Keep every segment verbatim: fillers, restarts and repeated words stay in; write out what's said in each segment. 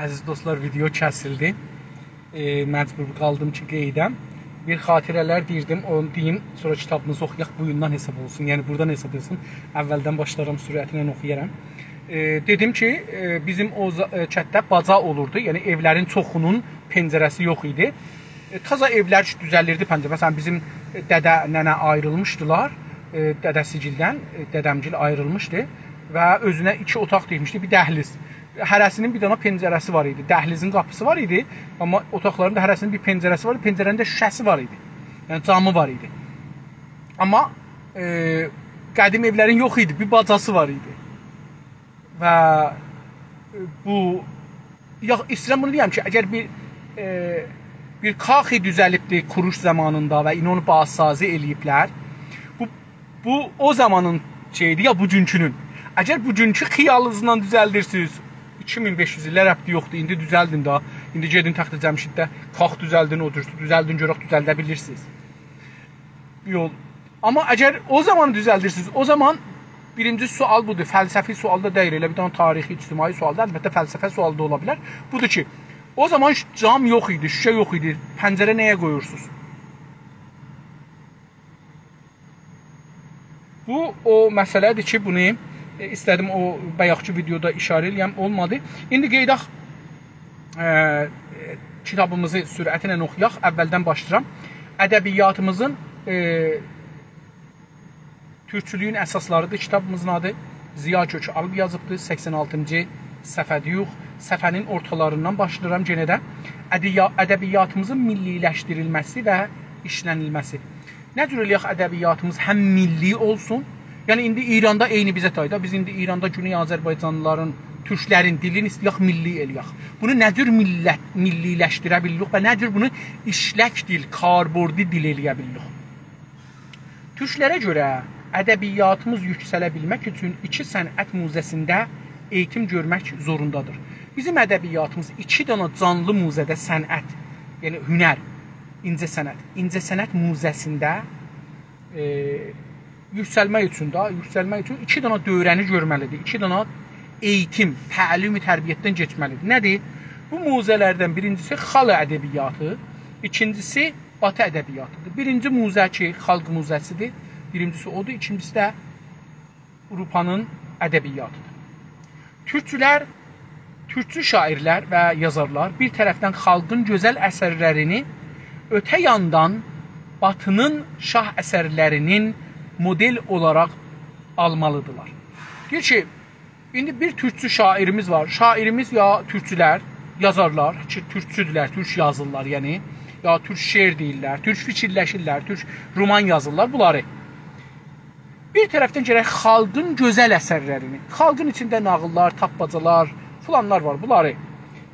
عزیز دوستلار، ویدئو کسیلدی. ائ، مجبور قالدیم کی، قئییدم. بیر خاطره‌لر دئییردیم، اونو دئییم، سونرا کیتابیمیزی اوخویاق، بوگوندن حساب اولسون. یعنی، بورادان حساب اولسون، اولدن باشلارام، سرعتله اوخویارام. ائ، دئدیم کی، ائ، بیزیم او زا-، ائ، کتده باجا اولوردو، یعنی ائولرین چوخونون پنجره‌سی یوخ ایدی. ائ، تازا ائولر دوزلیردی پنجره. مثلا، بیزیم، ائ، دده، ننه آیریلمیشدیلار، ائ، دده‌سی‌گیلدن، ائ، دده‌مگیل آیریلمیشدی و اؤزونه ایکی اوتاق تیکمیشدی، بیر دهلیز. هره‌سی‌نین بیر دنه پنجره‌سی وار ایدی. دهلیزین قاپیسی وار ایدی، آمما اوتاقلارین دا هره‌سی‌نین بیر پنجره‌سی وار ایدی. پنجره‌نین ده شوشه‌سی وار ایدی. یعنی جامی وار ایدی. آمما، ائ، قدیم ائولرین یوخ ایدی، بیر باجاسی وار ایدی. و، ائ، بو، یوخ، ایسته‌ییرم بونو دئیم کی، اگر بیر، ائ، بیر کاخی دوزلیبدی کوروش زامانیندا و ایندی اونو بازسازی ائله‌ییبلر، بو بو او زامانین شئییدی یا بوگونکونون؟ اگر بوگونکو خیالینیزلا دوزلدیرسینیز، ایکی مین بئش یوز ایل ربطی یوخدور، ایندی دوزلدین دا، ایندی گئدین تخت جمشیدده کاخ دوزلدین، او جور دوزلدین، گؤرک دوزلده بیلیرسینیز. یول. آمما اگر او زامان دوزلدیرسینیز، او زامان بیرینجی سؤال بودور، فلسفی سؤال دا دئییل، ائله بیر دنه تاریخی، اجتماعی سؤالدیر، البته فلسفه سؤالی دا اولا بیلر. بودور کی، او زامان ش-، جام یوخ ایدی، شوشه یوخ ایدی، پنجره نه‌یه قویورسونوز؟ بو او مسئله‌دیر کی، بونو، ائ، ایسته‌دیم او بایاقکی ویدئودا ایشاره ائله‌یم، اولمادی. ایندی قئییداق، ائ، کیتابیمیزی سرعتله اوخویاق. اولدن باشلاییرام. ادبیاتیمیزین، ائ، تورکچولویون اساسلاریدیر کیتابیمیزین آدی. ضیا کؤک‌آلپ یازیبدیر، سکسن آلتینجی صفحه‌ده‌یوخ. صفحه‌نین اورتالاریندان باشلاییرام یئنه ده. ادیا-، ادبیاتیمیزین میللی‌لشدیریلمه‌سی و ایشلنیلمه‌سی. نه جور ائله‌یک ادبیاتیمیز هم میللی اولسون؟ یعنی، ایندی ایراندا عینی بیزه تایدا، بیز ایندی ایراندا گونئی آذربایجانلیلارین، تورکلرین دیلینی ایسته‌یک میللی ائله‌یک. بونو نه جور میللت، میللی‌لشدیره بیلیریک و نه جور بونو ایشلک دیل، کاربردی دیل ائله‌یه بیلیریک؟ تورکلره گؤره ادبیاتیمیز یوکسله بیلمک اوچون ایکی صنعت موزه‌سینده ائییتیم گؤرمک زوروندادیر. بیزیم ادبیاتیمیز ایکی دنه جانلی موزه‌ده صنعت، یعنی هنر، اینجه صنعت، اینجه صنعت موزه‌سینده، ائ، یوکسلمک اوچون دا، یوکسلمک اوچون ایکی دنه دوره‌نی گؤرمه‌لیدیر. ایکی دنه ائییتیم، تعلیم تربیتدن کئچمه‌لیدیر. ندیر؟ بو موزه‌لردن بیرینجیسی خالق ادبیاتی، ایکینجیسی باتی ادبیاتیدیر. بیرینجی موزه کی، خالق موزه‌سیدیر. بیرینجیسی اودور، ایکینجیسی ده آوروپانین ادبیاتیدیر. تورکچولر، تورکچو شاعیرلر و یازارلار بیر طرفدن خالقین گؤزل اثرلرینی، اؤته یاندان باتینین شاه اثرلرینین مدل اولاراق آلمالیدیرلار. دئییر کی، ایندی بیر تورکچو شاعیریمیز وار. شاعیریمیز یا تورکچولر، یازارلار کی، تورکچودولر، تورک یازیرلار، یعنی، یا تورک شعر دئییرلر، تورک فیکیرلشیرلر، تورک رومان یازیرلار، بونلاری. بیر طرفدن گرک خالقین گؤزل اثرلرینی، خالقین ایچینده ناغیللار، تاپماجالار، فلانلار وار، بونلاری.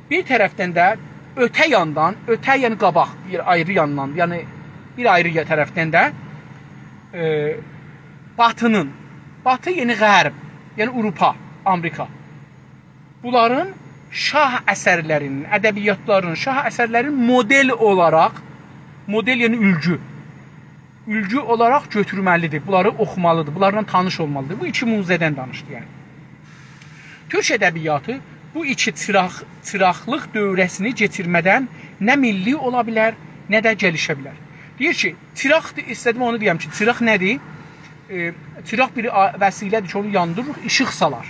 بیر طرفدن ده اؤته یاندان، اؤته یعنی قاباق، بیر آیری یاندان، یعنی بیر آیری یا-، طرفدن ده، ائ، باتینین، باتی یعنی غرب، یعنی آوروپا، آمریکا. بونلارین شاه اثرلرینین، ادبیاتلارینین، شاه اثرلرینین مدل اولاراق، مدل یعنی اولگو، اولگو اولاراق گؤتورمه‌لیدیر، بونلاری اوخومالیدیر، بونلارلا تانیش اولمالیدیر. بو ایکی موزه‌دن دانیشدی، یعنی. تورک ادبیاتی بو ایکی چیراق، چیراقلیق دوره‌سینی کئچیرمه‌دن نه میللی اولا بیلر، نه ده گلیشه بیلر. دئییر کی، چیراقدیر، ایسته‌دیم اونو دئیم کی، چیراق ندیر؟ ائ، چیراق بیر آ-، وسیله‌دیر کی، اونو یاندیریریق، ایشیق سالار.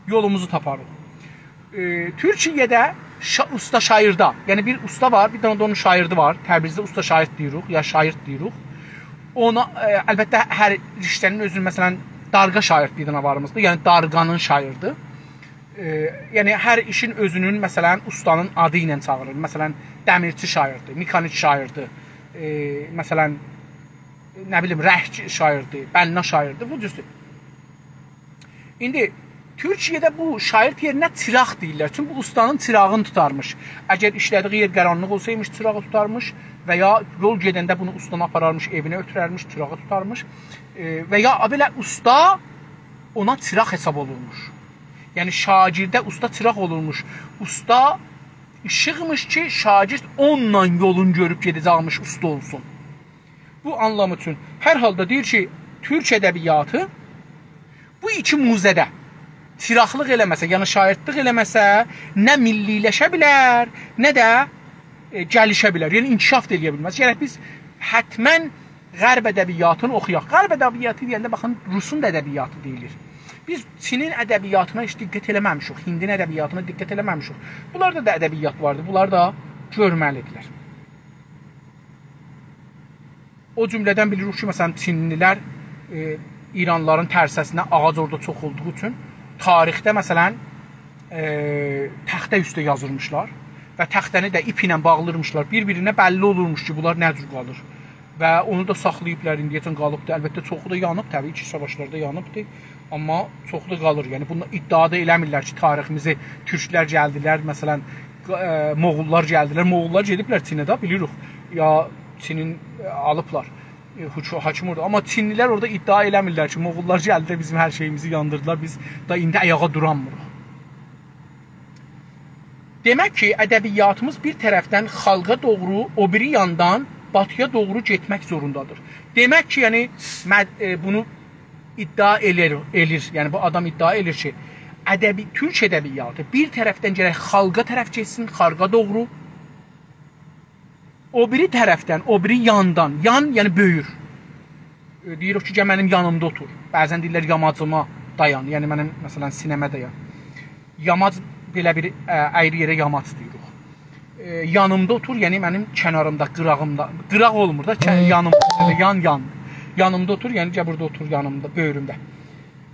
یولوموزو تاپاریق. ائ، تورکیه‌ده شا-، اوستا شاگیرده، یعنی بیر اوستا وار، بیر دنه ده اونون شاگیردی وار. تبریزده اوستا شاگیرد دئییریک، یا شاگیرد دئییریک. اونا، ائ، البته، هر رشته‌نین اؤزونون، مثلا، دارغا شاگیرد بیر دنه واریمیزدیر، یعنی دارغانین شاگیردی. ائ، یعنی هر ایشین اؤزونون، مثلا، اوستانین آدی ایله چاغیریر. مثلا، دمیرچی شاگیردی، مکانیک شاگیردی، ائ، مثلا، نه بیلیم، رنگچی شاگیردی، بنا شاگیردی، بو جورسو. ایندی تورکیه‌ده بو شاگیرد یئرینه چیراق دئییرلر. چونکی بو اوستانین چیراغینی توتارمیش. اگر ایشله‌دیگی یئر قارانلیق اولسایمیش، چیراغی توتارمیش و یا یول گئدنده بونو اوستانا آپارارمیش، ائوینه اؤتوررمیش، چیراغی توتارمیش. ائ، و یا بئله اوستا اونا چیراق حساب اولورموش. یعنی شاگیرده اوستا چیراق اولورموش. اوستا ایشیقمیش کی، شاگیرد اونونلا یولون گؤروب گئده‌جکمیش، اوستا اولسون. بو آنلام اوچون. هر حالدا دئییر کی، تورک ادبیاتی بو ایکی موزه‌ده، چیراقلیق ائله‌مه‌سه، یعنی شاگردلیک ائله‌مه‌سه، نه میللی‌لشه بیلر، نه ده، ائ، گلیشه بیلر. یعنی انکشاف دا ائله‌یه بیلمز. گرک بیز حتماً غرب ادبیاتینی اوخویاق. غرب ادبیاتی دئینده، باخین، روسون دا ادبیاتی دئییلیر. بیز چینین ادبیاتینا هئچ دقت ائله‌مه‌میشیک، هندین ادبیاتینا دقت ائله‌مه‌میشیک. بونلاردا دا ادبیات واردیر، بونلاری دا گؤرمه‌لی‌دیرلر. او جمله‌دن بیلیریک کی، مثلاً، چینلی‌لر، ائ، ایرانلی‌لارین ترسه‌سینه، آغاج اورادا چوخ اولدوغو اوچون تاریخده، مثلاً، ائ، تخته اوسته یازیرمیشلار و تخته‌نی ده ایپ ایله باغلیرمیشلار بیر-بیرینه، بللی اولورموش کی، بونلار نه جور قالیر. و اونو دا ساخلاییبلار، ایندیه‌جن قالیبدی. البته، چوخو دا یانیب، طبیعی کی، ساواشلاردا یانیبدی. آمما چوخو دا قالیر. یعنی، بونلار ادعا دا ائله‌میرلر کی، تاریخیمیزی تورکلر گلدیلر، مثلاً، ق-، ائ، موغوللار گلدیلر. موغوللار گئدیبلر چینه ده، بیلیریک. یا چینین، ائ، آلیبلار، ائ، حکو-، حاکم اورادا. آمما چینلی‌لر اورادا ادعا ائله‌میرلر کی، موغوللار گلدی، بیزیم هر شئییمیزی یاندیردیلار، بیز دا ایندی آیاغا دورانمیریق. دئمک کی، ادبیاتیمیز بیر طرفدن خالقا دوغرو، او بیری یاندان باتی‌یا دوغرو گئتمک زوروندادیر. دئمک کی، یعنی، مد-، ائ، بونو ادعا ائلیر، ائلیر. یعنی، بو آدام ادعا ائلیر کی، ادبی-، تورک ادبیاتی بیر طرفدن گرک خالقا طرف گئتسین، خالقا دوغرو. او بیری طرفدن، او بیری یاندان، یان، یعنی بؤیور. ائ، دئییر کی، «گل منیم یانیمدا اوتور.» بعضاً دئییرلر، «یاماجیما دایان»، یعنی منیم، مثلاً، سینه‌مه دایان. یاماج، بئله بیر، ائ، اَیری یئره یاماج دئییریک. ائ، یانیمدا اوتور، یعنی منیم کناریمدا، قیراغیمدا. قیراق اولمور دا، کن-، یانیم، یان، یان. یانیمدا اوتور، یعنی گل بورادا اوتور یانیمدا، بؤیرومده.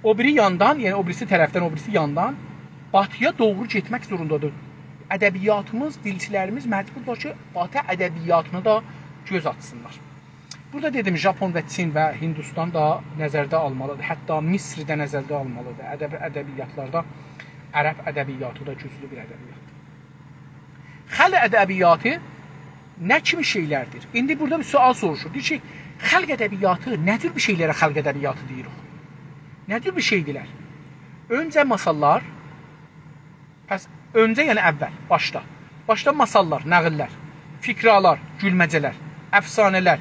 او بیری یاندان، یعنی او بیریسی طرفدن، او بیریسی یاندان باتی‌یا دوغرو گئتمک زوروندادیر. ادبیاتیمیز، دیلچی‌لریمیز مجبوردولار کی، باتی ادبیاتینا دا گؤز آچسینلار. بورادا دئدیم، ژاپون و چین و هندوستان دا نظرده آلمالیدیر. حتی مصر ده نظرده آلمالیدیر. ادب-، ادبیاتلاردا عرب ادبیاتی دا گوجلو بیر ادبیاتدیر. خلق ادبیاتی نه کیمی شئیلردیر؟ ایندی بورادا بیر سؤال سوروشور. دئییر کی، خلق ادبیاتی، نه جور بیر شئیلره خلق ادبیاتی دئییریک؟ نه جور بیر شئیدیرلر؟ اؤنجه ماساللار، پس اؤنجه، یعنی اول، باشدا. باشدا ماساللار، ناغیللار، فقرالار، گولمه‌جه‌لر، افسانه‌لر، ائ،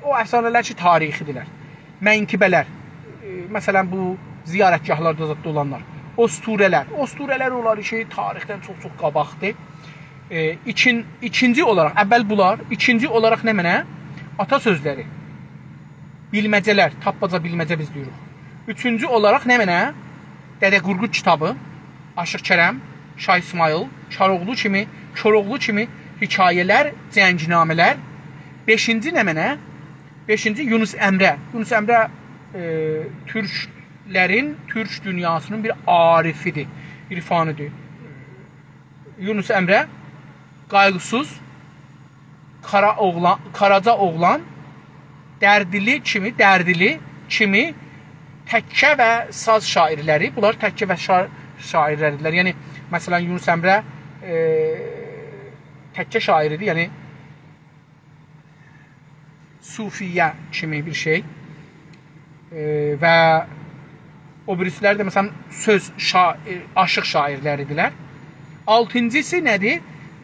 او افسانه‌لر کی، تاریخی‌دیرلر، منقبه‌لر، ائ، مثلاً، بو زیارتگاهلاردا زاددا اولانلار، اسطوره‌لر. اسطوره‌لر اولار کی، تاریخدن چوخ-چوخ قاباقدیر. ائ، ایکین-، ایکینجی اولاراق، اول بونلار، ایکینجی اولاراق نمنه؟ آتا سؤزلری. بیلمه‌جه‌لر، تاپماجا، بیلمه‌جه بیز دئییریک. اوچونجو اولاراق نمنه؟ دده قورقود کیتابی، آشیق کرم، شاه اسماعیل، کاراوغلو کیمی، کوراوغلو کیمی حکایه‌لر، جنگنامه‌لر. بئشینجی نمنه؟ بئشینجی یونس امره. یونس امره، ائ، تورکلرین، تورک دونیاسینین بیر عارفیدیر، عرفانیدیر. یونس امره، قایغی‌سیز، قارا اوغلان، قاراجا اوغلان، دردلی کیمی، دردلی کیمی تکه و ساز شاعرلری، بونلار تکه و شا-، شاعرلری‌دیرلر. یعنی، مثلاً، یونس امره، ائ، تکه شاعریدیر، یعنی صوفیه کیمی بیر شئی. ائ، و او بیریسی‌لری ده، مثلاً، سؤز شا-، ائ، آشیق شاعرلری‌دیرلر. آلتینجیسی نه‌دیر؟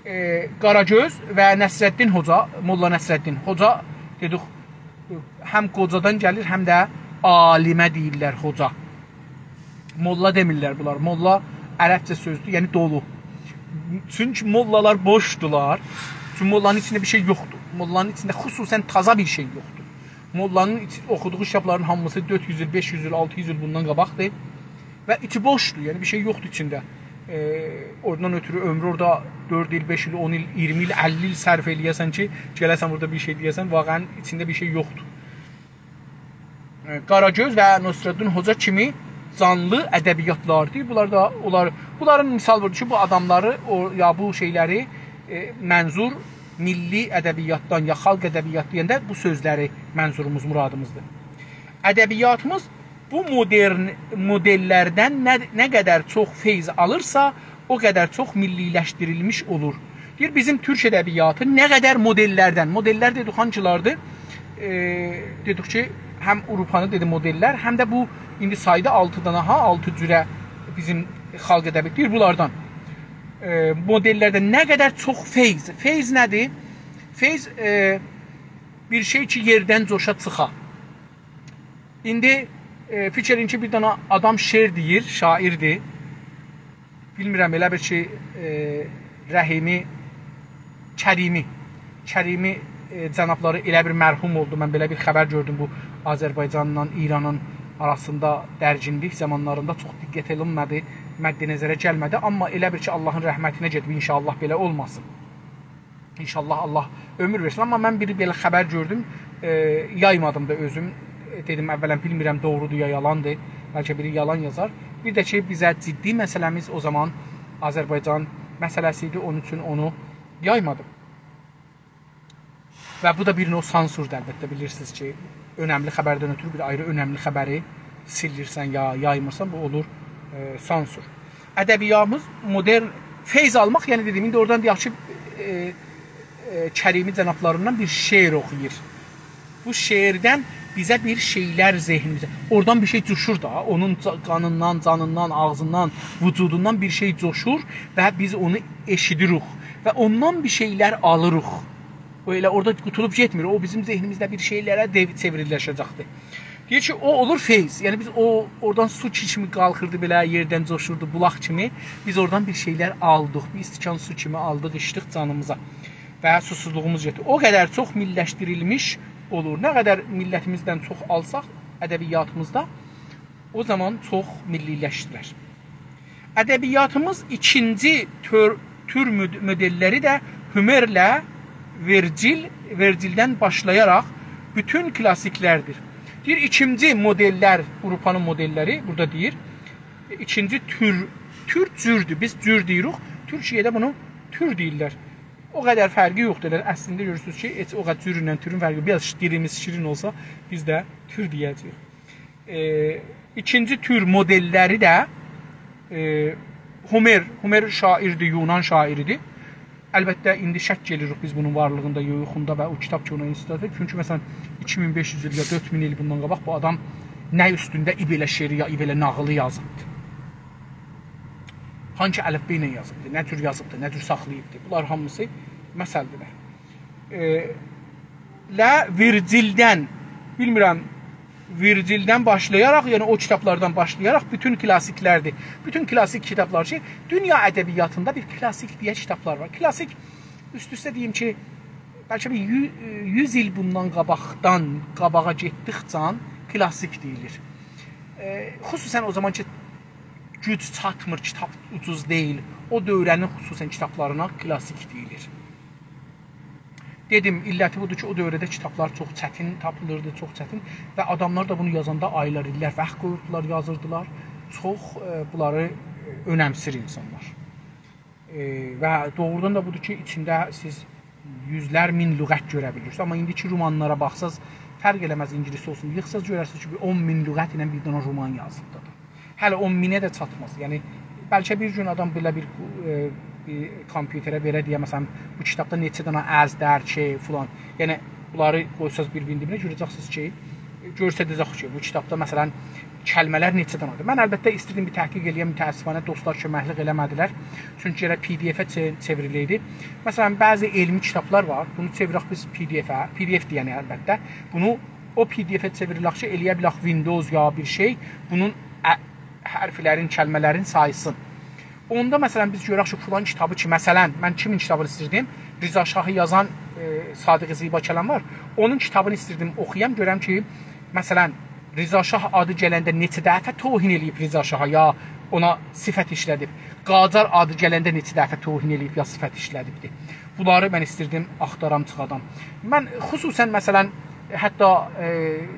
ائ، قاراگؤز و نصرالدین حوجا، ملا نصرالدین حوجا دئدیک، هم قوجادان گلیر، هم ده عالیمه دئییرلر حوجا. ملا دئمیرلر بونلار. ملا عربجه سؤزدور، یعنی دولو. چونکی ملالار بوشدولار. چونکی ملانین ایچینده بیر شئی یوخدور. ملانین ایچینده خصوصاً تازا بیر شئی یوخدور. ملانین ایچ-، اوخودوغو کیتابلارین هامیسی دؤرد یوز ایل، بئش یوز ایل، آلتی یوز ایل بوندان قاباقدیر. و ایچی بوشدور، یعنی بیر شئی یوخدور ایچینده. ائ، اوندان اؤترو عؤمرو اورادا دؤرد ایل، بئش ایل، اون ایل، اییرمی ایل، اللی ایل صرف ائله‌یه‌سن کی، گله‌سن بورادا بیر شئی دئیه‌سن، واقعاً ایچینده بیر شئی یوخدور. ائ، قاراگؤز و نصرالدین حوجا کیمی جانلی ادبیاتلاردیر. بونلار دا، اونلار، بونلارین مثال بودور کی، بو آداملاری، او، یا بو شئیلری، ائ، منظور میللی ادبیاتدان یا خالق ادبیات دئینده بو سؤزلری منظوروموز، مرادیمیزدیر. ادبیاتیمیز بو مدرن مدل‌لردن نه، نه قدر چوخ فیض آلیرسا، او قدر چوخ میللی‌لشدیریلمیش اولور. دئییر، بیزیم تورک ادبیاتی نه قدر مدل‌لردن، مدل‌لر دئدیک، هانگیلاردیر؟ ائ، دئدیک کی، هم آوروپانی دئدی مدل‌لر، هم ده بو ایندی سایدی آلتی دانا، ها، آلتی جوره بیزیم خالق ادبی دئییر بونلاردان. ائ، مدل‌لردن نه قدر چوخ فیض. فیض نه‌دیر؟ فیض، ائ، بیر شئی کی، یئردن جوشا چیخا. ایندی ائ، فیکر ائدین کی، بیر دنه آدام شعر دئییر، شاعیردیر. بیلمیرم، ائله بیل کی، ائ، رحیمی، کریمی، کریمی، ائ، جنابلاری ائله بیر مرحوم اولدو. من بئله بیر خبر گؤردوم بو آذربایجانلا ایرانین آراسیندا درگینلیک زامانلاریندا، چوخ دقت ائلینمه‌دی، مد نظره گلمه‌دی. آمما ائله بیل کی، آللاهین رحمتینه گئدیب، انشاءالله بئله اولماسین. انشاءالله آللاه عؤمور وئرسین. آمما من بیر بئله خبر گؤردوم، ائ، یایمادیم دا اؤزوم. ائ، دئدیم، اولاً بیلمیرم دوغرودور یا یالاندیر. بلکه بیری یالان یازار. بیر ده کی، بیزه جدی مسئله‌میز او زامان آذربایجان مسئله‌سی ایدی. اونون اوچون اونو یایمادیم. و بو دا بیر نوع سانسوردور، البته، بیلیرسینیز کی، اؤنملی خبردن اؤترو بیر آیری اؤنملی خبری سیلیرسن یا یایمیرسان، بو اولور، ائ، سانسور. ادبیاتیمیز مدرن، فیض آلماق، یعنی دئدیم، ایندی اورادان دئیک کی، ائ، ائ، کریمی جنابلاریندان بیر شعر اوخویور. بو شعردن بیزه بیر شئیلر ذهنیمیزه، اورادان بیر شئی جوشور دا، اونون جا-، قانیندان، جانیندان، آغزیندان، وجودوندان بیر شئی جوشور و بیز اونو ائشیدیریک و اوندان بیر شئیلر آلیریق. او ائله اورادا قوتولوب گئتمیر. او بیزیم ذهنیمیزده بیر شئیلره دئو-، چئوریلشه‌جکدیر. دئییر کی، او اولور فیض. یعنی بیز او، اورادان سو کی-، کیمی قالخیردی بئله، یئردن جوشوردو، بولاق کیمی. بیز اورادان بیر شئیلر آلدیق. بیر استکان سو کیمی آلدیق، ایچدیک جانیمیزا. و سوسوزلوغوموز گئتدی. او قدر چوخ میللشدیریلمیش اولور. نه قدر میللتیمیزدن چوخ آلساق ادبیاتیمیزدا، او زامان چوخ میللی‌لشدیرر. ادبیاتیمیز ایکینجی تور، تور مود-، مدل‌لری ده هومرله ویرجیل، ویرجیلدن باشلایاراق بوتون کلاسیک‌لردیر. دئییر، ایکینجی مدل‌لر، آوروپانین مدل‌لری، بورادا دئییر، ایکینجی تور، تور جوردور. بیز جور دئییریک، تورکیه‌ده بونو تور دئییرلر. او قدر فرقی یوخدور. اصلینده گؤرورسونوز کی، هئچ او قدر جورونن تورون فرقی یوخ. بیر آز دیلیمیز شیرین اولسا، بیز ده تور دئیه‌جه‌ییک. ائ، ایکینجی تور مدل‌لری ده، ائ، هومر، هومر شاعیردیر، یونان شاعیریدیر. البته، ایندی شک ائدیریک بیز بونون وارلیغیندا، یوخوندا و او کیتاب کی، اونا استناد ائدیر. چونکی، مثلا، ایکی مین بئش یوز ایل یا دؤرد مین ایل بوندان قاباق بو آدام نه اوستونده ای بئله شعری یا ای بئله ناغیلی یازیبدی؟ هانسی الفبا ایله یازیبدی، نه جور یازیبدی، نه جور ساخلاییبدی؟ بونلار هامیسی مثل‌دیرلر. ائ، له ویرجیلدن، بیلمیرم، ویرجیلدن باشلایاراق، یعنی او کیتابلاردان باشلایاراق بوتون کلاسیک‌لردیر. بوتون کلاسیک کیتابلار کی، دونیا ادبیاتیندا بیر کلاسیک دئیه کیتابلار وار. کلاسیک، اوست-اوسته دئییم کی، بلکه بیر یو-، یوز ایل بوندان قاباقدان قاباغا گئتدیکجه کلاسیک دئییلیر. ائ، خصوصا او زامان کی، گوج چاتمیر، کیتاب اوجوز دئییل. او دؤوره‌نین خصوصا کیتابلارینا کلاسیک دئییلیر. دئدیم، علتی بودور کی، او دؤورده کیتابلار چوخ چتین تاپیلیردی، چوخ چتین و آداملار دا بونو یازاندا آیلار، ایللر واخت قویوردولار، یازیردیلار. چوخ، ائ، بونلاری، ائ، اؤنمسیر اینسانلار. ائ، و دوغرودان دا بودور کی، ایچینده سیز یوزلر مین لغت گؤره بیلیرسینیز. آمما ایندیکی رومانلارا باخساز، فرق ائله‌مز، اینگیلیس اولسون، ییغساز گؤررسینیز کی، بیر اون مین لغت ایله بیر دنه رومان یازیبدی آدام. هله اون مینه ده چاتماز. یعنی، بلکه بیر گون آدام بئله بیر، ائ، بیر کامپیوتره وئره دئیه، مثلا، بو کیتابدا نئچه دنه از، در، کی، فلان. یعنی، بونلاری قویساز بیر-بیرینین دیبینه، گؤره‌جکسینیز کی، گؤستره‌جک کی، بو کیتابدا، مثلا، کلمه‌لر نئچه دنه‌دیر. من، البته، ایسته‌دیم بیر تحقیق ائله‌یم، متأسفانه دوستلار کؤمکلیک ائله‌مه‌دیلر. چونکی گرک PDF-ه چئ-، چئوریله‌یدی. مثلا، بعضی علمی کیتابلار وار، بونو چئویرک بیز PDF-ه، PDF-دیر، یعنی، البته. بونو او PDF-ه چئویریلک کی، ائله‌یه بیلک Windows یا بیر شئی، بونون ا-، حرفلرین، کلمه‌لرین سایسین. اوندا، مثلا، بیز گؤرک کی، فلان کیتابی کی، مثلا، من کیمین کیتابینی ایستیردیم؟ رضا شاهی یازان، ائ، صادق زیباکلام وار. اونون کیتابینی ایستیردیم اوخویام، گؤرم کی، مثلا، رضا شاه آدی گلنده نئچه دفعه توهین ائله‌ییب رضا شاها، یا اونا صفت ایشله‌دیب. قاجار آدی گلنده نئچه دفعه توهین ائله‌ییب، یا صفت ایشله‌دیبدی. بونلاری من ایستیردیم آختارام، چیخادام. من خصوصا، مثلا، حتی، ائ،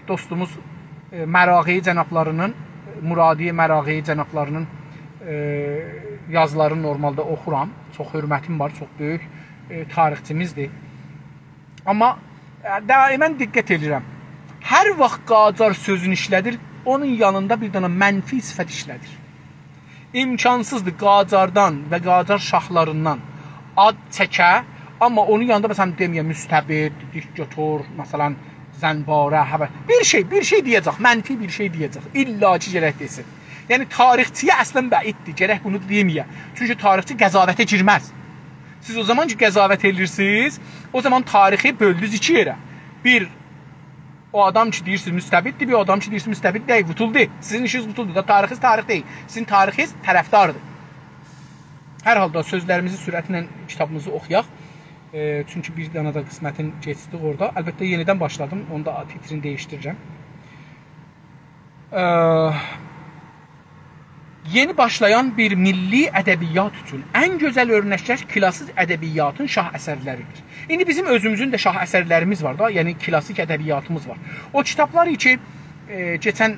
دوستوموز، ائ، مراغی جنابلاری‌نین، مرادی مراغی جنابلاری‌نین، ائ، یازیلارینی نورمالدا اوخورام. چوخ حؤرمتیم وار، چوخ بؤیوک، ائ، تاریخچیمیزدیر. آمما، ائ، دائما دقت ائدیرم. هر واخت قاجار سؤزونو ایشله‌دیر، اونون یانیندا بیر دنه منفی صفت ایشله‌دیر. امکانسیزدیر قاجاردان و قاجار شاهلاریندان آد چکه، آمما اونون یانیندا، مثلا، دئمه‌یه مستبد، دیکتاتور، مثلا، زنباره، هوه-، بیر شئی، بیر شئی دئیه‌جک، منفی بیر شئی دئیه‌جک. الا کی، گرک دئسین. یعنی، تاریخچی‌یه اصلا بعیددیر، گرک بونو دئمه‌یه. چونکی تاریخچی قضاوته گیرمز. سیز او زامان کی، قضاوت ائدیرسینیز، او زامان تاریخی بؤلدونوز ایکی یئره. بیر او آدام کی دئییرسینیز مستبددیر، بیر آدام کی دئییرسینیز مستبد دئییل، قوتولدو. سیزین ایشینیز قوتولدو دا، تاریخینیز تاریخ دئییل. سیزین تاریخینیز طرفداردیر. هر حالدا سؤزلریمیزی سرعتله کیتابیمیزی اوخویاق. ائ، چونکی بیر دنه ده قسمتین کئچدیک اورادا. البته یئنیدن باشلادیم، اونو دا تیترینی دییشدیررم. ائ، یئنی باشلایان بیر میللی ادبیات اوچون ان گؤزل اؤرنکلر کلاسیک ادبیاتین شاه اثرلریدیر. ایندی بیزیم اؤزوموزون ده شاه اثرلریمیز وار دا، یعنی کلاسیک ادبیاتیمیز وار. او کیتابلار کی، ائ، کئچن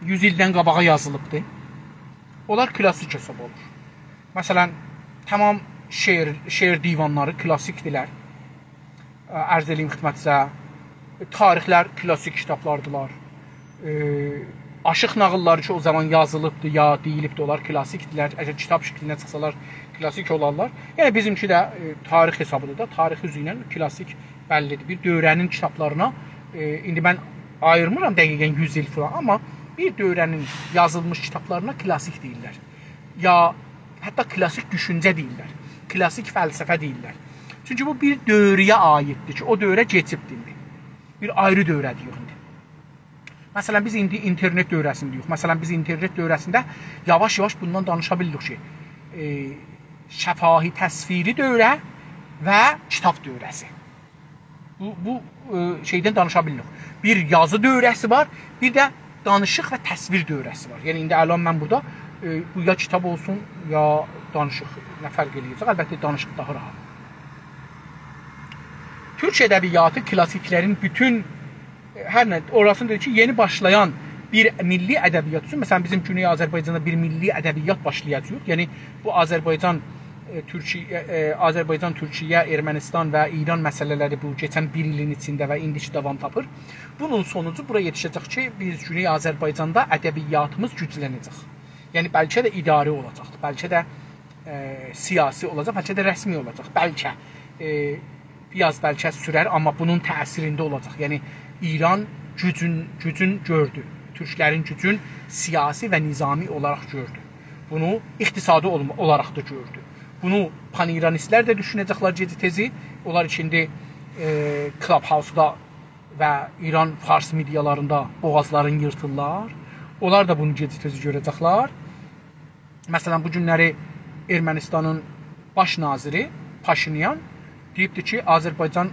یوز ایلدن قاباغا یازیلیبدی، اونلار کلاسیک حساب اولور. مثلا، تمام شعر، شعر دیوانلاری کلاسیکدیرلر. ا، عرض ائله‌ییم خدمتینیزه، تاریخلر کلاسیک کیتابلاردیلار. ائ، آشیق ناغیللاری کی، او زامان یازیلیبدی یا دئییلیبدی، اونلار کلاسیکدیرلر. اگر کیتاب شکلینده چیخسالار، کلاسیک اولارلار. یعنی، بیزیمکی ده، ائ، تاریخ حسابیدیر دا، تاریخ اوزو ایله کلاسیک بللیدیر. بیر دؤوره‌نین کیتابلارینا، ائ، ایندی من آییرمیرام دقیقا یوز ایل فلان، آمما بیر دؤوره‌نین یازیلمیش کیتابلارینا کلاسیک دئییرلر. یا حتی کلاسیک دوشونجه دئییرلر، کلاسیک فلسفه دئییرلر. چونکی بو بیر دؤوره‌یه عایددیر کی، او دؤوره کئچیبدیر ایندی. بیر آیری دؤوره‌دیر ایندی. مثلا، بیز ایندی اینترنت دؤوره‌سینده‌ییک. مثلا، بیز اینترنت دؤوره‌سینده یاواش-یاواش بوندان دانیشا بیلیریک کی، ائ، شفاهی تصویری دؤوره و کیتاب دؤوره‌سی. بو، بو، ائ، شئیدن دانیشا بیلیریک. بیر یازی دؤوره‌سی وار، بیر ده دانیشیق و تصویر دؤوره‌سی وار. یعنی، ایندی الان من بورادا، ائ، بو یا کیتاب اولسون، یا دانیشیق. نه فرق ائله‌یه‌جک؟ البته، دانیشیق داها راحت. تورک ادبیاتی کلاسیکلرین بوتون، ائ، هر نه، اوراسینی دئدی کی، یئنی باشلایان بیر میللی ادبیات اوچون، مثلا، بیزیم گونئی آذربایجاندا بیر میللی ادبیات باشلایاجاغیق. یعنی، بو آذربایجان، ائ، تورکیه، ائ، آذربایجان، تورکیه، ارمنستان و ایران مسئله‌لری بو کئچن بیر ایلین ایچینده و ایندی کی داوام تاپیر. بونون سونوجو بورا یئتیشه‌جک کی، بیز گونئی آذربایجاندا ادبیاتیمیز گوجلنه‌جک. یعنی، بلکه ده اداری اولاجاق، بلکه ده، ائ، سیاسی اولاجاق، بلکه ده رسمی اولاجاق. بلکه، ائ، بیر آز بلکه سورر، آمما بونون تأثیرینده اولاجاق. یعنی، ایران گوجون، گوجون گؤردو. تورکلرین گوجون سیاسی و نظامی اولاراق گؤردو. بونو اقتصادی اولما-، اولاراق دا گؤردو. بونو پان‌ایرانیستلر ده دوشونه‌جکلر گئجی تئزی. اونلار کی ایندی، ائ، کلاب‌هاوسدا و ایران فارس مئدیالاریندا بوغازلارین ییرتیرلار. اونلار دا بونو گئجی تئزی گؤره‌جکلر. مثلا، بو گونلری ارمنستانین باش ناظری پاشینیان دئییبدی کی، آذربایجان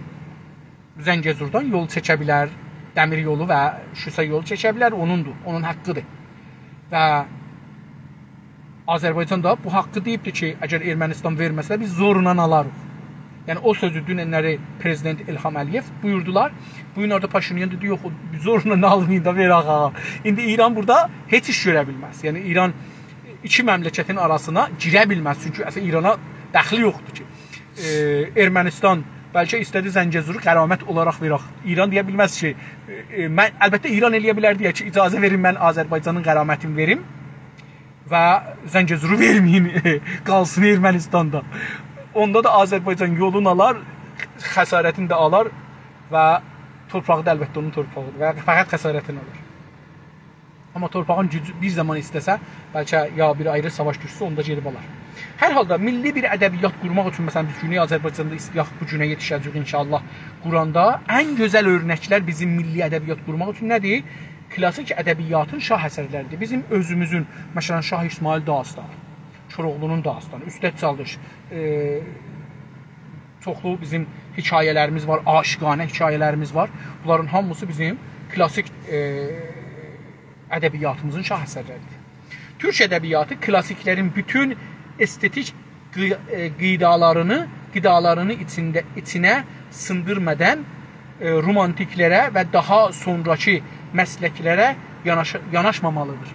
زنگه‌زوردان یول چکه بیلر، دمیر یولو و شوسه یولو چکه بیلر، اونوندور، اونون حاققیدیر. و آذربایجان دا بو حاققی دئییبدی کی، اگر ارمنستان وئرمه‌سه، بیز زورلا آلاریق. یعنی، او سؤزو دوننلری پرزیدنت الهام علی‌یئو بویوردولار. بو گونلرده پاشینیان دا دئییر، «یوخ، او زورلا آلمایین دا، وئر آغا.» ایندی ایران بورادا هئچ ایش گؤره بیلمز. یعنی، ایران ایکی مملکتین آراسینا گیره بیلمز. چونکی اصلا ایرانا دخلی یوخدور کی. ائ، ارمنستان بلکه ایسته‌دی زنگه‌زورو غرامت اولاراق وئرک. ایران دئیه بیلمز کی، ائ، ائ، من، البته، ایران ائله‌یه بیلر دئیه کی، اجازه وئرین، من آذربایجانین غرامتینی وئریم و زنگه‌زورو وئرمه‌یین، قالسین ارمنستاندا. اوندا دا آذربایجان یولون آلار، خسارتینی ده آلار و تورپاغی دا، البته، اونون تورپاغیدیر و فقط خسارتینی آلار. آمما تورپاغین گوجو بیر زامان ایسته‌سه، بلکه یا بیر آیری ساواش دوشسه، اوندا گئدیب آلار. هر حالدا میللی بیر ادبیات قورماق اوچون، مثلا، بیز گونئی آذربایجاندا ایسته‌یک، بو گونه یئتیشه‌جه‌ییک ان‌شاءالله قوراندا، ان گؤزل اؤرنکلر بیزیم میللی ادبیات قورماق اوچون نه‌دیر؟ کلاسیک ادبیاتین شاه اثرلریدیر. بیزیم اؤزوموزون، مثلا، شاه اسماعیل داستانی، کوراوغلونون داستانی، اوستاد چالدیش، ائ، چوخلو بیزیم حکایه‌لریمیز وار، عاشقانه حکایه‌لریمیز وار. بونلارین هامیسی بیزیم کلاسیک، ائ، ادبیاتیمیزین شاه اثرلریدیر. تورک ادبیاتی کلاسیکلرین بوتون استتیک قی-، ائ، قیدالارینی، قیدالارینی ایچینده، ایچینه سیندیرمادان، ائ، رومانتیکلره و داها سونراکی مسلکلره یاناش-، یاناشمامالیدیر.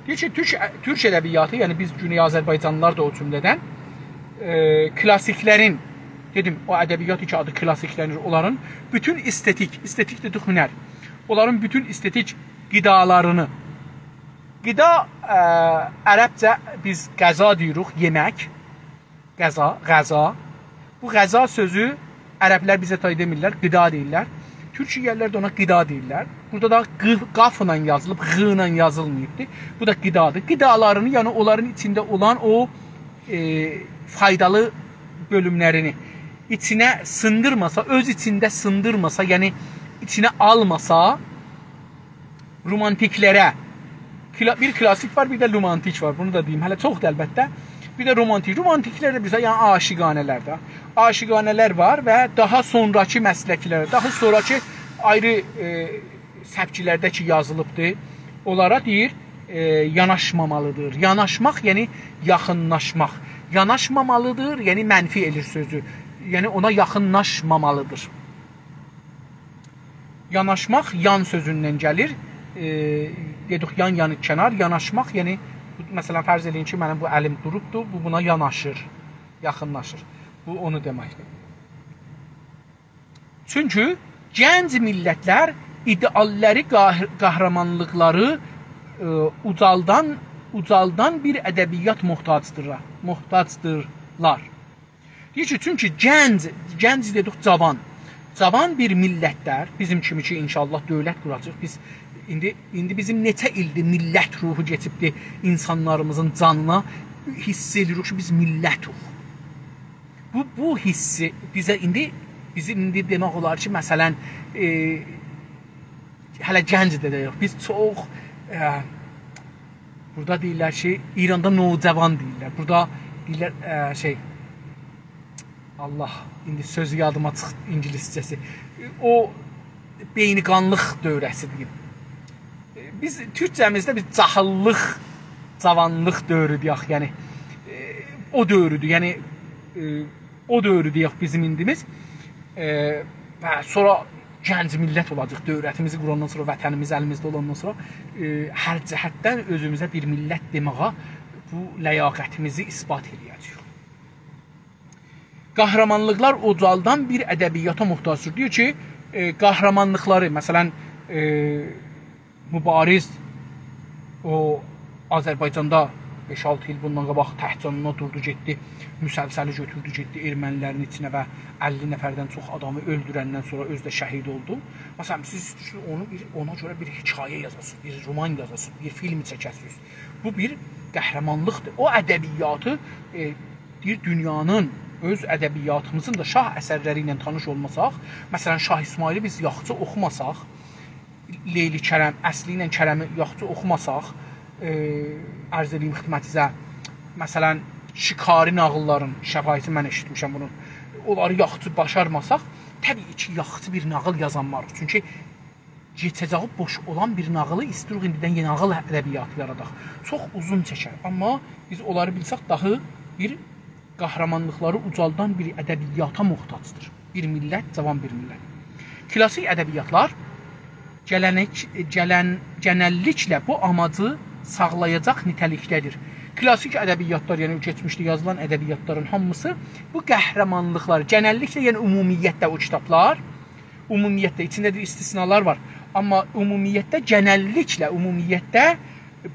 دئییر کی، تورک، تورک ادبیاتی، یعنی بیز گونئی آذربایجانلیلار دا او جمله‌دن، ائ، کلاسیکلرین، دئدیم، او ادبیات کی آدی کلاسیکلنیر، اونلارین بوتون استتیک، استتیک دئدیک هنر، اونلارین بوتون استتیک قیدالارینی، قیدا، ائ، عربجه بیز غذا دئییریک، یئمک، غذا، غذا. بو غذا سؤزو عربلر بیزه تای دئمیرلر، قیدا دئییرلر. تورکیه‌لیلر ده اونا قیدا دئییرلر. بورادا دا ق-، قافلا یازیلیب، غ ایله یازیلماییبدی. بو دا قیدادیر. قیدالارینی، یعنی اونلارین ایچینده اولان او، ائ، فایدالی بؤلوملرینی ایچینه سیندیرماسا، اؤز ایچینده سیندیرماسا، یعنی ایچینه آلماسا، رومانتیکلره، کلا-، بیر کلاسیک وار، بیر ده رومانتیک وار. بونو دا دئییم، هله چوخدور البته. بیر ده رومانتیک. رومانتیکلر ده بیزه، یعنی، عاشقانه‌لر ده. عاشقانه‌لر وار و داها سونراکی مسلکلره، داها سونراکی آیری، ائ، سبکلرده کی یازیلیبدیر، اونلارا دئییر، ائ، یاناشمامالیدیر. یاناشماق، یعنی یاخینلاشماق. یاناشمامالیدیر، یعنی منفی ائله‌ییر سؤزو. یعنی اونا یاخینلاشمامالیدیر. یاناشماق یان سؤزوندن گلیر. ائ، دئدیک یان، یانی کنار، یاناشماق، یعنی، مثلا، فرض ائله‌یین کی، منیم بو الیم دوروبدور، بو بونا یاناشیر، یاخینلاشیر. بو اونو دئمکدیر. چونکی گنج میللتلر ایده‌آللاری، قاهر-، قهرمانلیقلاری، ائ، اوجالدان، اوجالدان بیر ادبیات محتاجدیرلار، محتاجدیرلار. دئییر کی، چونکی گنج، گنج دئدیک، جاوان. جاوان بیر میللتلر، بیزیم کیمی کی، انشاءالله دؤولت قوراجاغیق. بیز ایندی، ایندی بیزیم نئچه ایلدیر میللت روحو کئچیبدیر اینسانلاریمیزین جانینا، حیس ائدیریک کی، بیز میللتوق. بو، بو حیسی بیزه ایندی، بیزیم ایندی دئمک اولار کی، مثلا، ائ، هله گنج ده، ده یوخ. بیز چوخ، ائ، بورادا دئییرلر کی، ایراندا نوجوان دئییرلر. بورادا دئییرلر، ائ، شئی، الله، ایندی سؤزو یادیما چیخدی اینگیلیسجه‌سی. او بئینی‌قانلیق دؤوره‌سی دئییم. بیز تورکجه‌میزده بیز جاهیللیق، جاوانلیق دؤورو دئیک، یعنی، ائ، او دؤورودور، یعنی، ائ، او دؤورو دئیک بیزیم ایندیمیز. ائ، و سونرا گنج میللت اولاجاق، دؤولتیمیزی قوراندان سونرا، وطنیمیز الیمیزده اولاندان سونرا، ائ، هر جهتدن اؤزوموزه بیر میللت دئمه‌یه بو لیاقتیمیزی اثبات ائله‌یه‌جه‌ییک. قهرمانلیقلار اوجالدان بیر ادبیاتا محتاجدیر. دئییر کی، ائ، قهرمانلیقلاری، مثلا، ائ، مبارز او آذربایجاندا بئش-آلتی ایل بوندان قاباق تک جانینا دوردو، گئتدی، مسلسلی گؤتوردو، گئتدی ارمنی‌لرین ایچینه و اللی نفردن چوخ آدامی اؤلدورندن سونرا اؤزو ده شهید اولدو. مثلا، سیز ایسته‌ییرسینیز اونو بیر، اونا گؤره بیر حکایه یازاسینیز، بیر رومان یازاسینیز، بیر فیلم چکه‌سینیز. بو بیر قهرمانلیقدیر. او ادبیاتی، ائ، دئییر، دونیانین، اؤز ادبیاتیمیزین دا شاه اثرلری ایله تانیش اولماساق، مثلا، شاه اسماعیلی بیز یاخشی اوخوماساق، لیلی کرم، اصلی ایله کرمی یاخشی اوخوماساق، ائ، عرض ائدییم خدمتینیزه، مثلا، شکاری ناغیللارین، شفاهی‌سی من ائشیتمیشم بونو، اونلاری یاخشی باشارماساق، طبیعی کی، یاخشی بیر ناغیل یازانماریق. چونکی کئچه‌جه‌یی بوش اولان بیر ناغیلی ایسته‌ییریک ایندیدن یئنی ناغیل ادبیاتی یاراداق. چوخ اوزون چکر، آمما بیز اونلاری بیلسک، داها بیر قهرمانلیقلاری اوجالدان بیر ادبیاتا محتاجدیر. بیر میللت، جاوان بیر میللت. کلاسیک ادبیاتلار گلنک-، گلن-، گنللیکله بو آماجی ساغلایاجاق نیته‌لیکده‌دیر. کلاسیک ادبیاتلار، یعنی کئچمیشده یازیلان ادبیاتلارین هامیسی بو قهرمانلیقلار، گنللیکله، یعنی عمومیتله او کیتابلار، عمومیتله، ایچینده ده استثنالار وار، آمما عمومیتله، گنللیکله، عمومیتله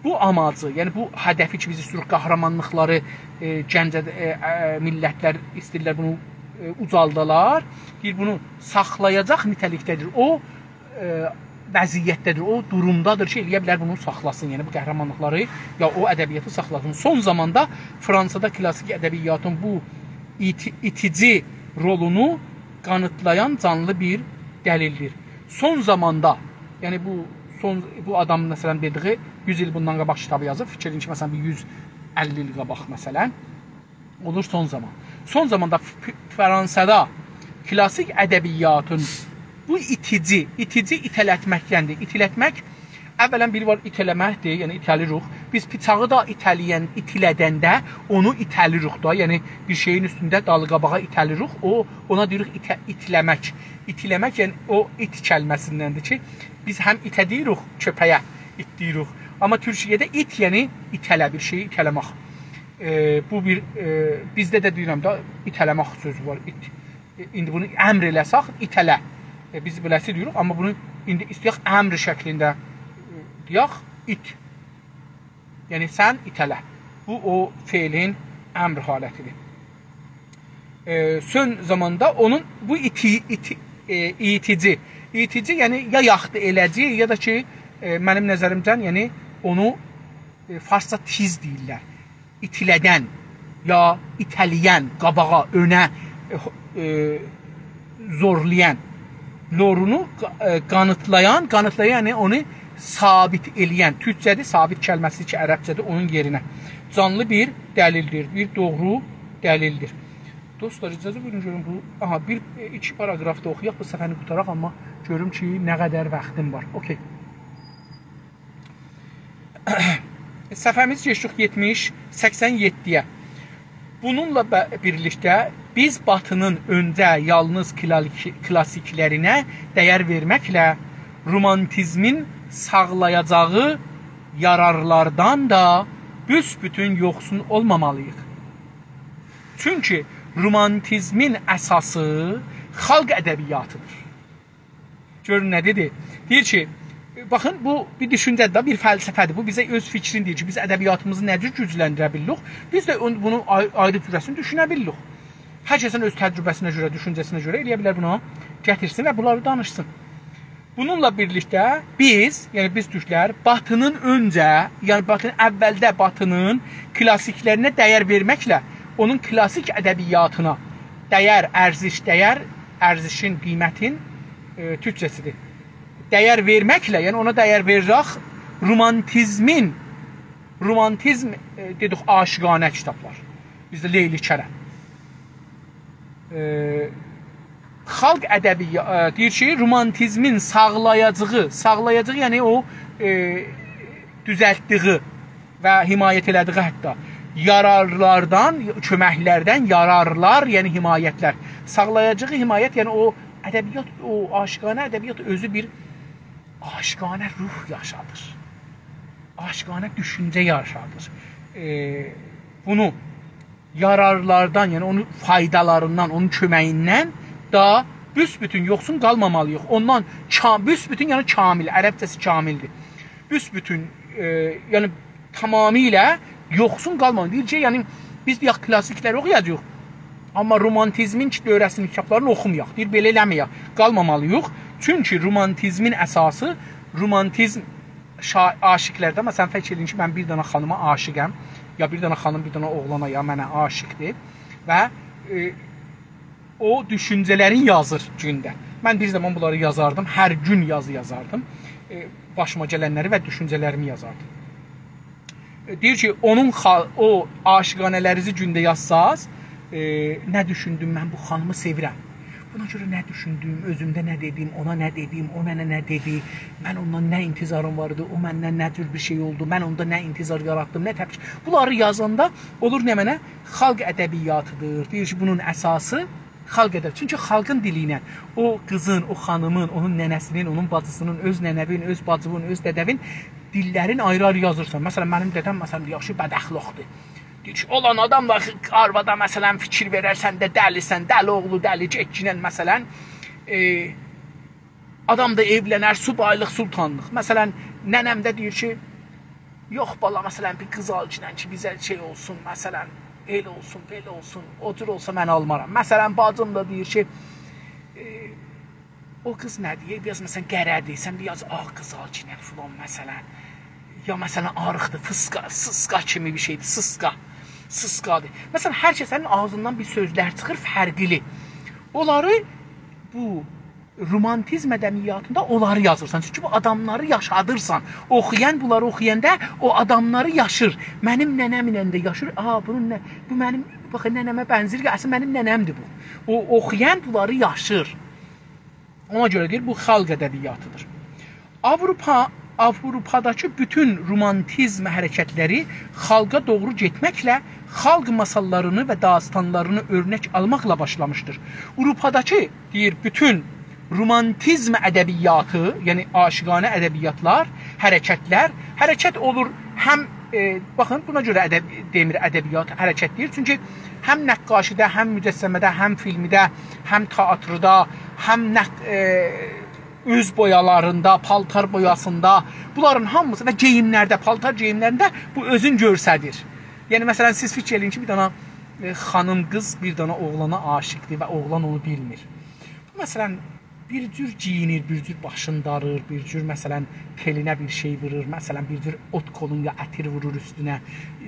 بو آماجی، یعنی بو هدفی کی، بیز ایسته‌ییریک قهرمانلیقلاری، ائ، گنج اد-، ائ، ائ، میللتلر ایسته‌ییرلر بونو، ائ، اوجالدالار. دئییر، بونو ساخلایاجاق نیته‌لیکده‌دیر. او، ائ، وضعیتده‌دیر، او دورومدادیر کی، ائله‌یه بیلر بونو ساخلاسین، یعنی بو قهرمانلیقلاری یا او ادبیاتی ساخلاسین. سون زاماندا فرانسادا کلاسیک ادبیاتین بو ایتی-، ایتیجی رولونو قانیتلایان جانلی بیر دلیلدیر. سون زاماندا، یعنی بو سون، بو آدام، مثلا، دئدیگی یوز ایل بوندان قاباق کیتابی یازیب، فیکیر ائدین کی، مثلا، بیر یوز اللی ایل قاباق، مثلا، اولور سون زامان. سون زاماندا ف-، فرانسادا کلاسیک ادبیاتین بو ایتیجی، ایتیجی ایته‌لتمکدندیر. ایته‌لتمک، اولا، بیری وار ایته‌له‌مکدیر، یعنی ایته‌لیروخ. بیز بیچاغی دا ایته‌له‌ین، ایته‌له‌دنده اونو ایته‌لیروخ دا، یعنی بیر شئیین اوستونده دالی قاباغا ایته‌لیروخ، او، اونا دئییریک ایته-، ایته‌له‌مک. ایته‌له‌مک، یعنی او ایت کلمه‌سیندندیر کی، بیز هم ایته دئییریک، کؤپه‌یه ایت دئییریک. آمما تورکیه‌ده ایت، یعنی ایته‌له، بیر شئیی ایته‌له‌مک. ائ، بو بیر، ائ، بیزده ده دئییرم ده، ایته‌له‌مک سؤزو وار، ایت. ائ، ایندی بونو امر ائله‌سک، ایته‌له. ائ، بیز بئله‌سی دئییریک، آمما بونو ایندی ایسته‌یک امر شکلینده، ائ، دئیک، ایت. یعنی، سن ایته‌له. بو، او فعلین امر حالتیدیر. ائ، سون زاماندا اونون بو ایتی-، ایتی-، ائ، ایتیجی، ایتیجی، یعنی یا یاخدی ائله‌جی، یا دا کی، ائ، منیم نظریمجن، یعنی اونو، ائ، فارسجا تیز دئییرلر. ایتیله‌دن، یا ایته‌له‌ین، قاباغا، اؤنه، ائ، ائ، زورلایان. لورونو قا-، ائ، قانیتلایان، قانیتلایان، یعنی اونو ثابت ائله‌ین، تورکجه‌دیر، ثابت کلمه‌سی کی، عربجه‌دیر، اونون یئرینه. جانلی بیر دلیلدیر، بیر دوغرو دلیلدیر. دوستلار، اجازه وئرین گؤروم بو، آها، بیر، ائ، ایکی پاراگراف دا اوخویاق، بو صفحه‌نی قوتاراق، آمما گؤروم کی، نه قدر واختیم وار. اوکی. صفحه‌میز کئچدیک یئتمیش، سکسن یئددی‌یه. بونونلا به-، بیرلیکده بیز باتی‌نین اؤنجه یالنیز کلالیکی-، کلاسیکلرینه دَیر وئرمکله رومانتیزمین ساغلایاجاغی یارارلاردان دا بوسبوتون یوخسون اولمامالی‌ییق. چونکی رومانتیزمین اساسی خالق ادبیاتی‌دیر. گؤرون نه دئدی؟ دئییر کی، باخین، بو بیر دوشونجه‌دیر، بیر فلسفه‌دیر. بو بیزه اؤز فیکرینی دئییر کی، بیز ادبیاتیمیزی نه جور گوجلندیره بیلیریک؟ بیز ده اون-، بونون آی-، آیری جوره‌سینی دوشونه بیلیریک. هر کسین اؤز تجربه‌سینه گؤره، دوشونجه‌سینه گؤره ائلیه بیلر بونا گتیرسین و بونلاری دانیشسین. بونونلا بیرلیکده بیز، یعنی بیز تورکلر، باتی‌نین اؤنجه، یعنی باتی، اولده باتی‌نین کلاسیکلرینه دَیر وئرمکله، اونون کلاسیک ادبیاتینا دَیر، ارزش، دَیر، ارزشین، قیمتین، ائ، تورکجه‌سی‌دیر. دَیر وئرمکله، یعنی اونا دَیر وئرک، رومانتیزمین، رومانتیزم، ائ، دئدیک، عاشقانه کیتابلار. بیزده لیلی کرم. ائ، خالق ادبی-، ائ، دئییر کی، رومانتیزمین ساغلایاجاغی، ساغلایاجاغی، یعنی او، ائ، دوزلتدیگی و حمایت ائله‌دیگی حتی یارارلاردان، کؤمکلردن، یارارلار، یعنی حمایتلر. ساغلایاجاغی حمایت، یعنی او ادبیات، او عاشقانه ادبیات اؤزو بیر عاشقانه روح یاشادیر. عاشقانه دوشونجه یاشادیر. ائ، بونو یارارلاردان، یعنی اونون فایدالاریندان، اونون کؤمه‌ییندن دا بوسبوتون یوخسون قالمامالی‌ییق. اوندان کا-، بوسبوتون، یعنی کامل، عربجه‌سی کاملدیر. بوسبوتون، ائ، یعنی تمامیله یوخسون قالمامالی‌ییق. دئییر کی، یعنی بیز دئیک کلاسیکلری اوخویاجاغیق، آمما رومانتیزمین کی، دؤوره‌سینین کیتابلارینی اوخومایاق. دئییر، بئله ائله‌مه‌یک، قالمامالی‌ییق. چونکی رومانتیزمین اساسی، رومانتیزم شا-، عاشقلرده، مثلا، فیکر ائدین کی، من بیر دنه خانیما عاشقم، یا بیر دنه خانیم بیر دنه اوغلانا، یا منه عاشقدیر و، ائ، او دوشونجه‌لرین یازیر گونده. من بیر زامان بونلاری یازاردیم، هر گون یازی یازاردیم. ائ، باشیما گلنلری و دوشونجه‌لریمی یازاردیم. ائ، دئییر کی، اونون خا-، او عاشقانه‌لرینیزی گونده یازساز، ائ، نه دوشوندوم، من بو خانیمی سئویرم. بونا گؤره نه دوشوندوم، اؤزومده نه دئدیم، اونا نه دئدیم، او منه نه دئدی، من اوندان نه انتظاریم واردی، او مندن نه جور بیر شئی اولدو، من اوندا نه انتظار یاراتدیم، نه تپکی. بونلاری یازاندا اولور نمنه؟ خالق ادبیاتی‌دیر. دئییر کی، بونون اساسی خالق ادبی-، چونکی خالقین دیلی ایله او قیزین، او خانیمین، اونون ننه‌سینین، اونون باجیسینین، اؤز ننه‌وین، اؤز باجیوین، اؤز دده‌وین دیللرین آیری-آیری یازیرسان. مثلا، منیم دده‌م، مثلا، یاخشی بداخلاقدیر. دئییر کی، اولان آدام دا آرووادا، مثلا، فیکیر وئرر، سن ده دلی‌سن، دلی اوغلو، دلی، گئتگینن، مثلا، ائ، آدام دا ائولنر، سوبایلیق، سلطانلیق. مثلا، ننه‌م ده دئییر کی، یوخ، بالا، مثلا، بیر قیز آل کی، کی، بیزه شئی اولسون، مثلا، ائله اولسون، بئله اولسون، او جور اولسا من آلمارام. مثلا، باجیم دا دئییر کی، ائ، او قیز نه دئییر؟ بیر آز، مثلا، قره‌دیر، سن بیر آز آغ قیز آل کی، نه فلان، مثلا. یا، مثلا، آریقدیر، فیسقا، سیسقا کیمی بیر شئیدیر، سیسقا، سیسقادیر. مثلا، هر کسین آغزیندان بیر سؤزلر چیخیر، فرقلی. اونلاری بو رومانتیزم ادبیاتیندا اونلاری یازیرسان. چونکی بو آداملاری یاشادیرسان. اوخویان، بونلاری اوخویاندا او آداملاری یاشیر. منیم ننه‌مله ده یاشیر. آ، بونون نه، بو منیم، باخ، ننه‌مه بنزیر، اصلینده منیم ننه‌مدیر بو. او، اوخویان بونلاری یاشیر. اونا گؤره دئییر، بو خالق ادبیاتی‌دیر. آوروپا، آوروپاداکی بوتون رومانتیزم حرکتلری خالقا دوغرو گئتمکله خالق ماساللارینی و داستانلارینی اؤرنک آلماقلا باشلامیشدیر. آوروپاداکی، دئییر، بوتون رومانتیزم ادبیاتی، یعنی عاشقانه ادبیاتلار، حرکتلر، حرکت اولور هم، ائ، باخین، بونا گؤره ادب-، دئمیر ادبیات، حرکت دئییر. چونکی هم نقاشی‌ده، هم مجسمه‌ده، هم فیلمده، هم تئاتردا، هم نق-، ائ، اوز بویالاریندا، پالتار بویاسیندا، بونلارین هامیسی و گئییملرده، پالتار گئییملرینده بو اؤزون گؤستریر. یعنی، مثلا، سیز فیکیر ائله‌یین کی، بیر دنه، ائ، خانیم قیز بیر دنه اوغلانا عاشقدیر و اوغلان اونو بیلمیر. بو، مثلا، بیر جور گئیینیر، بیر جور باشینی داریر، بیر جور، مثلا، تئلینه بیر شئی وورور، مثلا، بیر جور اودکلون یا عطیر وورور اوستونه،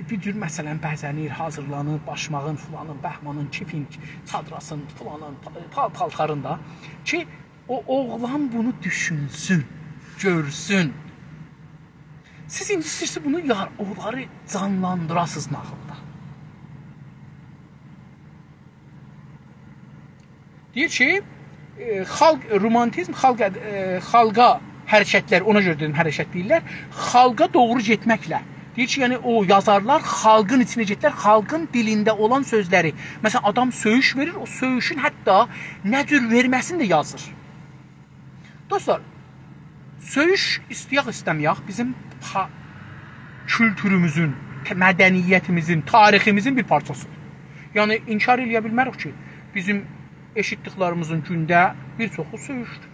بیر جور، مثلا، بزه‌نیر، حاضیرلانیر، باشماغین، فلانین، بهمانین، کیفین، چادراسین، فلانین، پا-، پا-، پالتارین دا کی، او اوغلان بونو دوشونسون، گؤرسون. سیز ایندی ایسته‌ییرسینیز بونو یار-، اونلاری جانلاندیراسینیز ناغیلدا. دئییر کی، ائ، خالق، رومانتیزم خالق، ائ، خالقا حرکتلر، اونا گؤره دئدیم حرکت دئییرلر، خالقا دوغرو گئتمکله. دئییر کی، یعنی او یازارلار خالقین ایچینه گئتدیلر، خالقین دیلینده اولان سؤزلری. مثلا، آدام سؤیوش وئریر، او سؤیوشون حتی نه جور وئرمه‌سینی ده یازیر. دوستلار، سؤیوش ایسته‌یک ایسته‌مه‌یک، بیزیم پا-، کولتوروموزون، ت-، مدنیتیمیزین، تاریخیمیزین بیر پارچاسیدیر. یعنی، انکار ائله‌یه بیلمه‌ریک کی، بیزیم ائشیتدیکلریمیزین گونده بیر چوخو سؤیوشدور.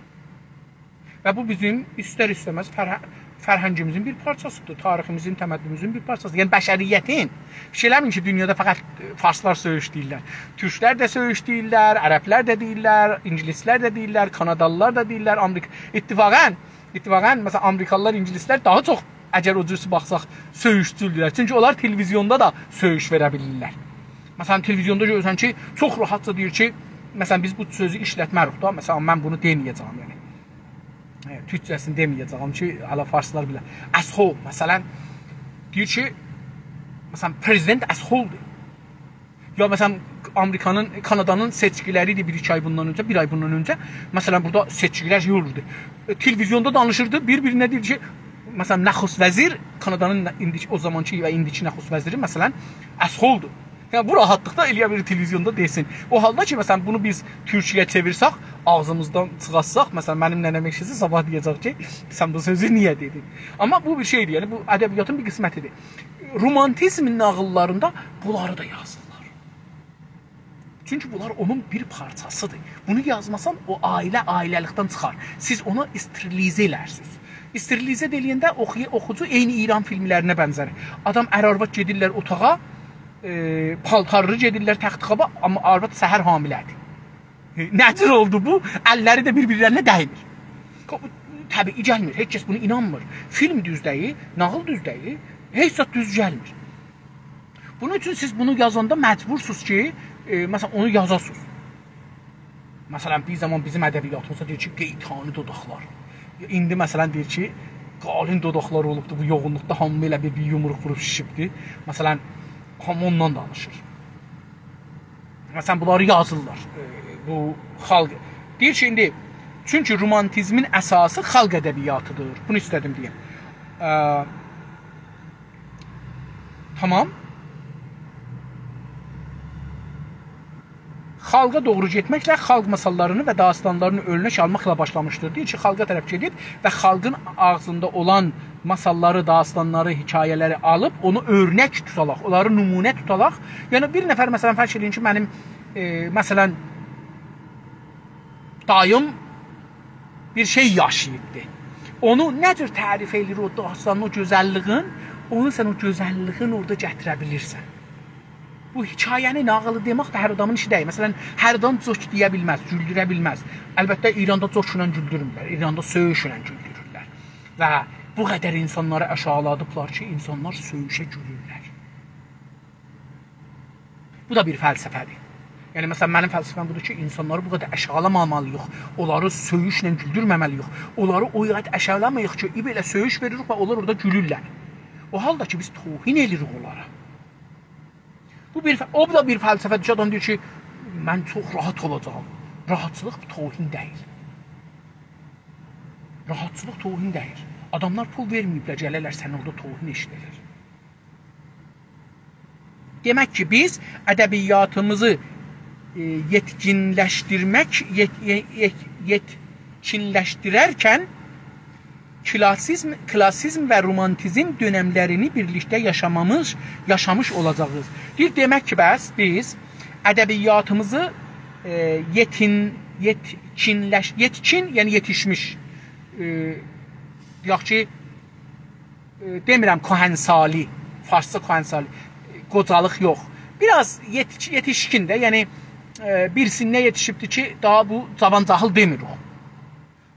و بو بیزیم ایستر-ایسته‌مز فرهه-، فرهنگیمیزین بیر پارچاسیدیر، تاریخیمیزین، تمدنیمیزین بیر پارچاسیدیر. یعنی بشریتین، فیکیر ائله‌مه‌یین کی، دونیادا فقط، ائ، فارسلار سؤیوش دئییرلر. تورکلر ده سؤیوش دئییرلر، عربلر ده دئییرلر، اینگیلیسلر ده دئییرلر، کانادالیلار دا دئییرلر، آمریکا. اتفاقاً، اتفاقاً، مثلا، آمریکالیلار، اینگیلیسلر داها چوخ، اگر او جورسو باخساق، سؤیوشچودولر. چونکی اونلار تلویزیوندا دا سؤیوش وئره بیلیرلر. مثلا، تلویزیوندا گؤرورسن کی، چوخ راحتجا دئییر کی، مثلا، بیز بو سؤزو ایشلتمه‌ریک دا، مثلا، من بونو دئمه‌یه‌جه‌یم، یعنی. ائ، تورکجه‌سینی دئمه‌یه‌جه‌یم کی، هله فارسلار بیلر. Asshole، مثلا، دئییر کی، مثلا، پرزیدنت assholeدور. یا، مثلا، آمریکانین، کانادانین سئچکیلری ایدی بیر-ایکی آی بوندان اؤنجه، بیر آی بوندان اؤنجه. مثلا، بورادا سئچکیلر شئی اولوردو. ائ، تلویزیوندا دانیشیردی، بیر-بیرینه دئییردی کی، مثلا، نخست وزیر، کانادانین ایندیکی، او زامانکی و ایندیکی نخست وزیری، مثلا، assholeدور. یعنی، بو راحتلیقدا ائله‌یه بیلیر تلویزیوندا دئسین. او حالدا کی، مثلا، بونو بیز تورکجه‌یه چئویرسک، آغزیمیزدان چیخارتساق، مثلا، منیم ننه‌م ائشیتسه، صاباح دئیه‌جک کی، سن بو سؤزو نییه دئدین؟ آمما بو بیر شئیدیر، یعنی بو ادبیاتین بیر قسمتیدیر. رومانتیزمین ناغیللاریندا بونلاری دا یازیرلار. چونکی بونلار اونون بیر پارچاسیدیر. بونو یازماسان، او عائله عائله‌لیکدن چیخار. سیز اونو استریلیزه ائلرسینیز. استریلیزه ده ائله‌ینده اوخوی-، اوخوجو عینی ایران فیلملرینه بنزر. آدام، ار-آرواد گئدیرلر اوتاغا، ائ، پالتارلی گئدیرلر تخت‌خوابا، آمما آرواد سحر حامله‌دیر. نه جور اولدو بو؟ اللری ده بیر-بیرلرینه دیمیر. بو طبیعی گلمیر، هئچ کس بونا اینانمیر. فیلم دوز دئییل، ناغیل دوز دئییل، هئچ زاد دوز گلمیر. بونون اوچون سیز بونو یازاندا مجبورسونوز کی، ائ، مثلا، اونو یازاسینیز. مثلا، بیر زامان بیزیم ادبیاتیمیزدا دئییر کی، قئیطانی دوداقلار. ایندی، مثلا، دئییر کی، قالین دوداقلار اولوبدو، بو یوغونلوقدا هامی ائله بیر، بیر یومروق ووروب شیشیبدی. مثلا، هامی اوندان دانیشیر. مثلا، بونلاری یازیرلار. ائ، بو خالق. دئییر کی، ایندی، چونکی رومانتیزمین اساسی خالق ادبیاتیدیر. بونو ایسته‌دیم دئییم. ائ، تامام. خالقا دوغرو گئتمکله خالق ماساللارینی و داستانلارینی اؤرنک آلماقلا باشلامیشدیر. دئییر کی، خالقا طرف گئدیب و خالقین آغزیندا اولان ماساللاری، داستانلاری، حکایه‌لری آلیب اونو اؤرنک توتالاق، اونلاری نمونه توتالاق. یعنی بیر نفر، مثلا، فرض ائله‌یین کی، منیم، ائ، مثلا، داییم بیر شئی یاشاییبدی. اونو نه جور تعریف ائله‌ییر او داستانین، او گؤزللیگین، اونو سن او گؤزللیگین اورادا گتیره بیلیرسن. بو حکایه‌نی، ناغیلی دئمک ده هر آدامین ایشی دئییل. مثلا، هر آدام جوک دئیه بیلمز، گولدوره بیلمز. البته، ایراندا جوکلا گولدورمورلر، ایراندا سؤیوشله گولدورورلر. و بو قدر اینسانلاری آشاغیلادیبلار کی، اینسانلار سؤیوشه گولورلر. بو دا بیر فلسفه‌دیر. یعنی، مثلا، منیم فلسفه‌م بودور کی، اینسانلاری بو قدر آشاغیلامامالی‌ییق، اونلاری سؤیوشله گولدورمه‌مه‌لی‌ییک، اونلاری او قدر آشاغیلامیریق کی، بیر بئله سؤیوش وئریریک و اونلار اورادا گولورلر. او حالدا کی، بیز توهین ائله‌ییریک اونلارا. بو بیر ف-، او دا بیر فلسفه‌دیر کی، آدام دئییر کی، من چوخ راحت اولاجاغام. راحتچیلیق توهین دئییل. راحتچیلیق توهین دئییل. آداملار پول وئرمه‌ییبلر، گله‌لر سنه اورادا توهین ائشیده‌لر. دئمک کی، بیز ادبیاتیمیزی، ائ، یئتکینلشدیرمک، یئت-، یئ-، یئت-، یئتکینلشدیررکن کلاسیزم، کلاسیزم و رومانتیزم دؤنملرینی بیرلیکده یاشامامیش، یاشامیش اولاجاغیق. دئییر، دئمک کی، بس بیز ادبیاتیمیزی، ائ، یئتین-، یئتکینلش-، یئتکین، یعنی یئتیشمیش، ائ، یوخ کی، ائ، دئمیرم کهنسالی، فارسجا کهنسالی، قوجالیق یوخ. بیر آز یئتیش-، یئتیشکین ده، یعنی، ائ، بیر سنّه یئتیشیبدیر کی، داها بو جاوان جاهیل دئمیریک.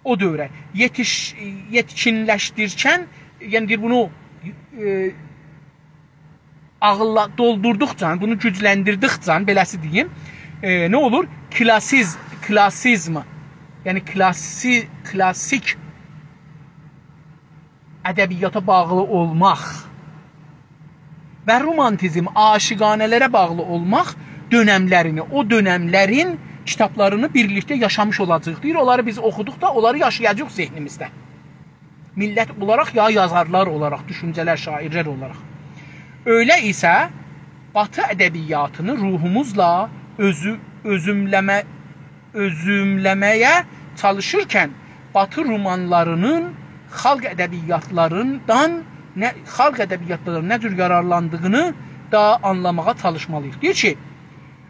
او دؤوره یئتیش-، یئتکینلشدیرکن، یعنی دئییر بونو، ائ، عاغیللا دولدوردوقجا، بونو گوجلندیردیکجه، بئله‌سی دئییم، ائ، نه اولور؟ کلاسیز-، کلاسیزم، یعنی کلاسی-، کلاسیک ادبیاتا باغلی اولماق و رومانتیزم، عاشقانه‌لره باغلی اولماق دؤنملرینی، او دؤنملرین کیتابلارینی بیرلیکده یاشامیش اولاجاغیق. دئییر، اونلاری بیز اوخودوق دا، اونلاری یاشایاجاغیق ذهنیمیزده. میللت اولاراق یا یازارلار اولاراق، دوشونجه‌لر، شاعیرلر اولاراق. اؤیله ایسه باتی ادبیاتینی روحوموزلا اؤزو-، اؤزومله‌مه-، اؤزومله‌مه‌یه چالیشیرکن باتی رومانلارینین خالق ادبیاتلاریندان نه، خالق ادبیاتلاریندان نه جور یارارلاندیغینی دا آنلاماغا چالیشمالی‌ییق. دئییر کی،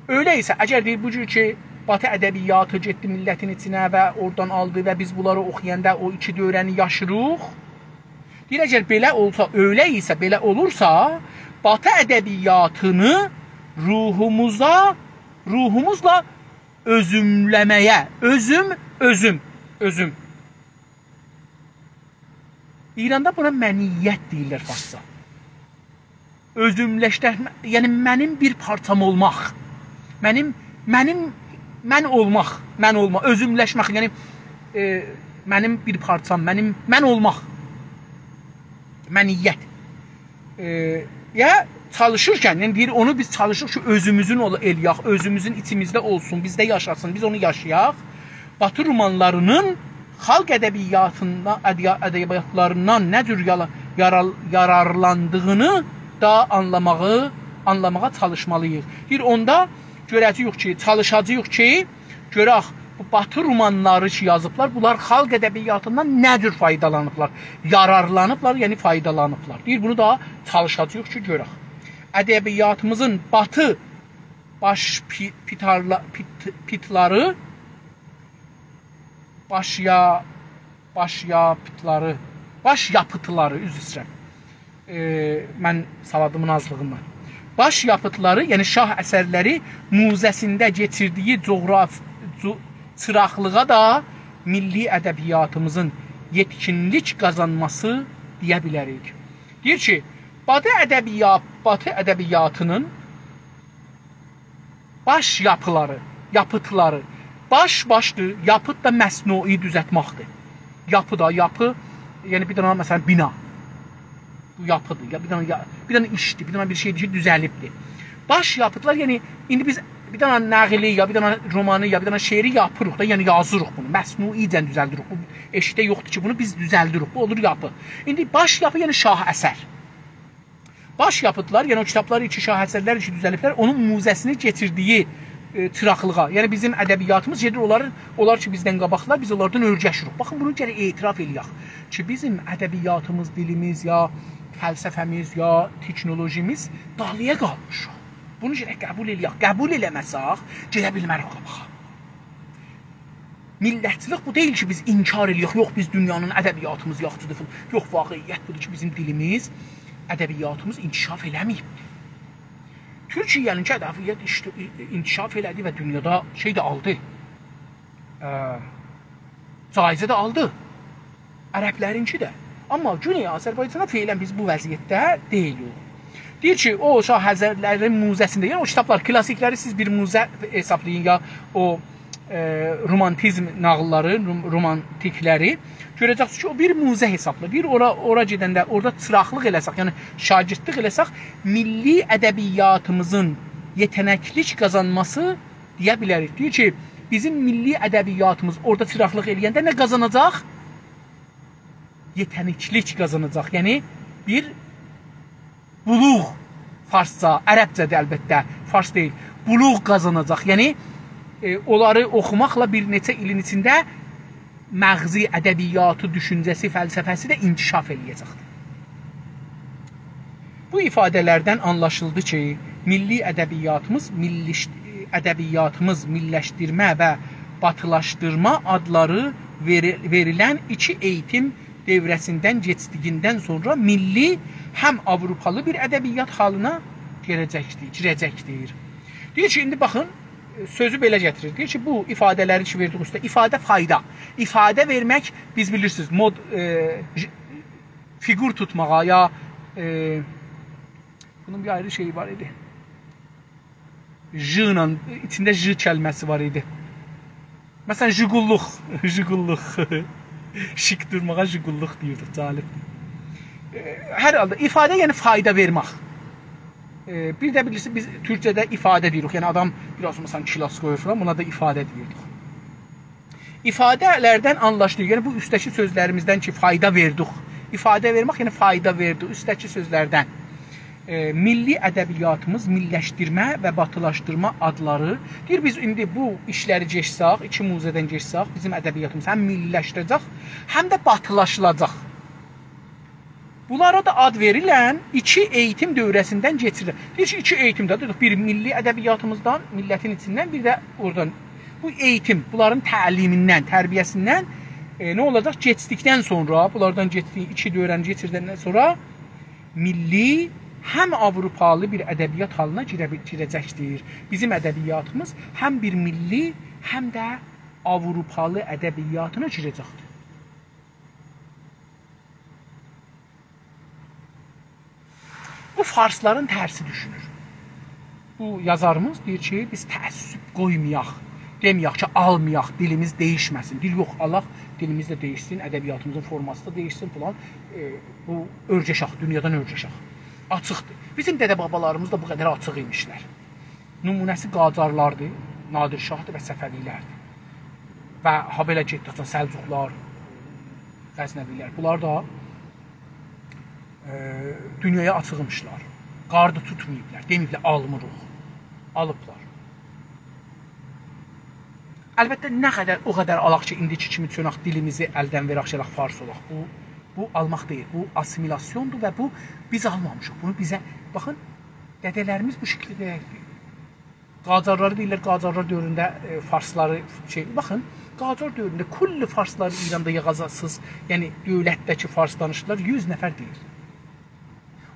اؤیله ایسه، اگر دئییر، بو جور کی، باتی ادبیاتی گئتدی میللتین ایچینه و اورادان آلدی و بیز بونلاری اوخویاندا او ایکی دؤوره‌نی یاشیریق. دئییر، اگر بئله اولسا، اؤیله ایسه، بئله اولورسا، باتی ادبیاتینی روحوموزا، روحوموزلا اؤزومله‌مه‌یه، اؤزوم، اؤزوم، اؤزوم. ایراندا بونا منیت دئییرلر فارسجا. اؤزوملشدیرمه، یعنی منیم بیر پارچام اولماق. منیم، منیم، من اولماق، من اولما، اؤزوملشمک، یعنی، ائ، منیم بیر پارچام، منیم، من اولماق. منیت. ائ، یا چالیشیرکن، یعنی دئییر، اونو بیز چالیشیریق کی، اؤزوموزون اول-، ائله‌یک، اؤزوموزون ایچیمیزده اولسون، بیزده یاشاسین، بیز اونو یاشایاق. باتی رومانلارینین خالق ادبیاتیندا-، ادیا-، ادبیاتلاریندان نه جور یالا-، یارال-، یارارلاندیغینی دا آنلاماغی، آنلاماغا چالیشمالی‌ییق. دئییر، اوندا گؤره‌جه‌ییک کی، چالیشاجاغیق کی، گؤرک، بو باتی رومانلاری کی یازیبلار، بونلار خالق ادبیاتیندان نه جور فایدالانیبلار؟ یارارلانیبلار، یعنی فایدالانیبلار. دئییر، بونو دا چالیشاجاغیق کی، گؤرک. ادبیاتیمیزین باتی باش پی-، پیتارلا-، پیت-، پیتلاری، باش یا-، باش یاپیتلاری، باش یاپیتلاری، عذر ایسته‌ییرم. ائ، من سوادیمین آزلیغیندان. باش یاپیتلاری، یعنی شاه اثرلری موزه‌سینده کئچیردیگی جغراف-، جو-، چیراقلیغا دا میللی ادبیاتیمیزین یئتکینلیک قازانماسی دئیه بیلریک. دئییر کی، باتی ادبیات-، باتی ادبیاتینین باش یاپیلاری، یاپیتلاری. باش باشدیر، یاپیت دا مصنوعی دوزلتمکدیر. یاپی دا، یاپی، یعنی بیر دنه، مثلا، بینا. بو یاپیدیر، یا بیر دنه، یا، بیر دنه ایشدیر، بیر دنه بیر شئیدیر کی، دوزلیبدیر. باش یاپیتلار، یعنی ایندی بیز بیر دنه نقلی، یا بیر دنه رومانی، یا بیر دنه شعری یاپیریق دا، یعنی یازیریق بونو. مصنوعیجه دوزلدیریک. بو ائشیکده یوخدور کی، بونو بیز دوزلدیریک. بو اولور یاپی. ایندی باش یاپی، یعنی شاه اثر. باش یاپیتلار، یعنی او کیتابلار کی، شاه اثرلر کی، دوزلیبلر، اونون موزه‌سینی کئچیردیگی، ائ، چیراقلیغا. یعنی بیزیم ادبیاتیمیز گئدیر، اونلار، اونلار کی، بیزدن قاباقدیلار، بیز اونلاردان اؤیرشیریک. باخین، بونو گرک اعتراف ائله‌یک کی، بیزیم ادبیاتیمیز، دیلیمیز، یا فلسفه‌میز، یا تکنولوژیمیز دالییا قالمیش. بونو گرک قبول ائله‌یک. قبول ائله‌مه‌سک، گئده بیلمه‌ریک قاباغا. میللتچیلیک بو دئییل کی، بیز انکار ائله‌یک، یوخ، بیز دونیانین ادبیاتیمیز یاخشیدیر فیلان. یوخ، واقعیت بودور کی، بیزیم دیلیمیز، ادبیاتیمیز انکشاف ائله‌مه‌ییبدیر. تورکیه‌نینکی ادبیات ایشته-، انکشاف ائله‌دی و دونیادا شئی ده آلدی. اه، جایزه ده آلدی. عربلرینکی ده. آمما گونئی آذربایجاندا فعلاً بیز بو وضعیتده دئییلیک. دئییر کی، او شاه اثرلرین موزه‌سینده، یعنی او کیتابلار، کلاسیکلری سیز بیر موزه حسابلایین، یا او، ائ، رومانتیزم ناغیللاری، روم-، رومانتیکلری گؤره‌جکسینیز کی، او بیر موزه حسابلاییر. دئییر، اورا، اورا گئدنده، اورادا چیراقلیق ائله‌سک، یعنی شاگردلیک ائله‌سک، میللی ادبیاتیمیزین یئتنکلیک قازانماسی دئیه بیلریک. دئییر کی، بیزیم میللی ادبیاتیمیز اورادا چیراقلیق ائله‌ینده نه قازاناجاق؟ یئتنکلیک قازاناجاق. یعنی، بیر بلوغ، فارسجا، عربجه‌دیر البته، فارس دئییل. بلوغ قازاناجاق. یعنی، ائ، اونلاری اوخوماقلا بیر نئچه ایلین ایچینده مغزی، ادبیاتی، دوشونجه‌سی، فلسفه‌سی ده انکشاف ائله‌یه‌جکدیر. بو ایفاده‌لردن آنلاشیلدی کی، میللی ادبیاتیمیز، میللیش-، ادبیاتیمیز میللشدیرمه و باتیلاشدیرما آدلاری وئری-، وئریلن ایکی ائییتیم دؤوره‌سیندن کئچدیگیندن سونرا میللی، هم آوروپالی بیر ادبیات حالینا گیره‌جکدیر، گیره‌جکدیر. دئییر کی، ایندی باخین، سؤزو بئله گتیریر. دئییر کی، بو ایفاده‌لری کی، وئردیک اوسته، ایفاده فایدا. ایفاده وئرمک، بیز بیلیرسینیز، مود-، ائ، ژ-، فیگور توتماغا یا، ائ، بونون بیر آیری شئیی وار ایدی. ژ ایله، ایچینده ژ کلمه‌سی وار ایدی. مثلا، ژیقوللوق، ژیقوللوق. شیک دورماغا ژیقوللوق دئییردیک، جالب. ائ، هر حالدا ایفاده، یعنی فایدا وئرمک. ائ، بیر ده بیلیرسینیز، بیز تورکجه‌ده ایفاده دئییریک. یعنی آدام بیر آز، مثلا، کیلاس قویور فلان، بونا دا ایفاده دئییردیک. ایفاده‌لردن آنلاشیلیر. یعنی بو اوستده‌کی سؤزلریمیزدن کی، فایدا وئردیک، ایفاده وئرمک، یعنی فایدا وئردی اوستده‌کی سؤزلردن. ائ، میللی ادبیاتیمیز میللشدیرمه و باتیلاشدیرما آدلاری. دئییر، بیز ایندی بو ایشلری گئچسک، ایکی موزه‌دن گئچسک، بیزیم ادبیاتیمیز هم میللی‌لشدیره‌جک، هم ده باتیلاشدیراجاق. بونلارا دا آد وئریلن ایکی ائییتیم دوره‌سیندن کئچیریلیر. دئییر کی، ایکی ائییتیم ده، دئدیک، بیر میللی ادبیاتیمیزدان، میللتین ایچیندن، بیر ده اورادان. بو ائییتیم، بونلارین تعلیمیندن، تربیه‌سیندن، ائ، نه اولاجاق؟ کئچدیکدن سونرا، بونلاردان کئچدیگی ایکی دوره‌نی کئچیردندن سونرا میللی، هم آوروپالی بیر ادبیات حالینا گیره بیل-، گیره‌جکدیر. بیزیم ادبیاتیمیز هم بیر میللی، هم ده آوروپالی ادبیاتینا گیره‌جکدیر. بو فارسلارین ترسی دوشونور. بو یازاریمیز دئییر کی، بیز تعصب قویمایاق، دئمه‌یک کی، آلمایاق، دیلیمیز دییشمه‌سین. دیل یوخ، آلاق، دیلیمیز ده دییشسین، ادبیاتیمیزین فورماسی دا دییشسین فلان. ائ، بو اؤرگشک، دونیادان اؤرگشک. آچیقدیر. بیزیم دده-بابالاریمیز دا بو قدر آچیق ایمیشلر. نمونه‌سی قاجارلاردیر، نادر شاهدیر و صفوی‌لردیر. و هابئله گئتدی، آچان سلجوقلار، غزنوی‌لر. بونلار دا، ائ، دونیایا آچیق ایمیشلر. گارد توتماییبلار، دئمه‌ییبلر، «آلمیریق.» آلیبلار. البته، نه قدر، او قدر آلاق کی، ایندیکی کیمی چؤنک دیلیمیزی الدن وئرک، شئیلک، فارس اولاق. بو، بو آلماق دئییل، بو آسیمیلاسیوندور و بو بیز آلمامیشیق. بونو بیزه، باخین، دده‌لریمیز بو شکیلده دئییلدی. قاجارلاری دئییرلر، قاجارلار دؤورونده، ائ، فارسلاری شئی، باخین، قاجار دؤورونده کل فارسلاری ایراندا یازاسینیز، یعنی دؤولتده‌کی فارس دانیشیرلار، یوز نفر دئییل.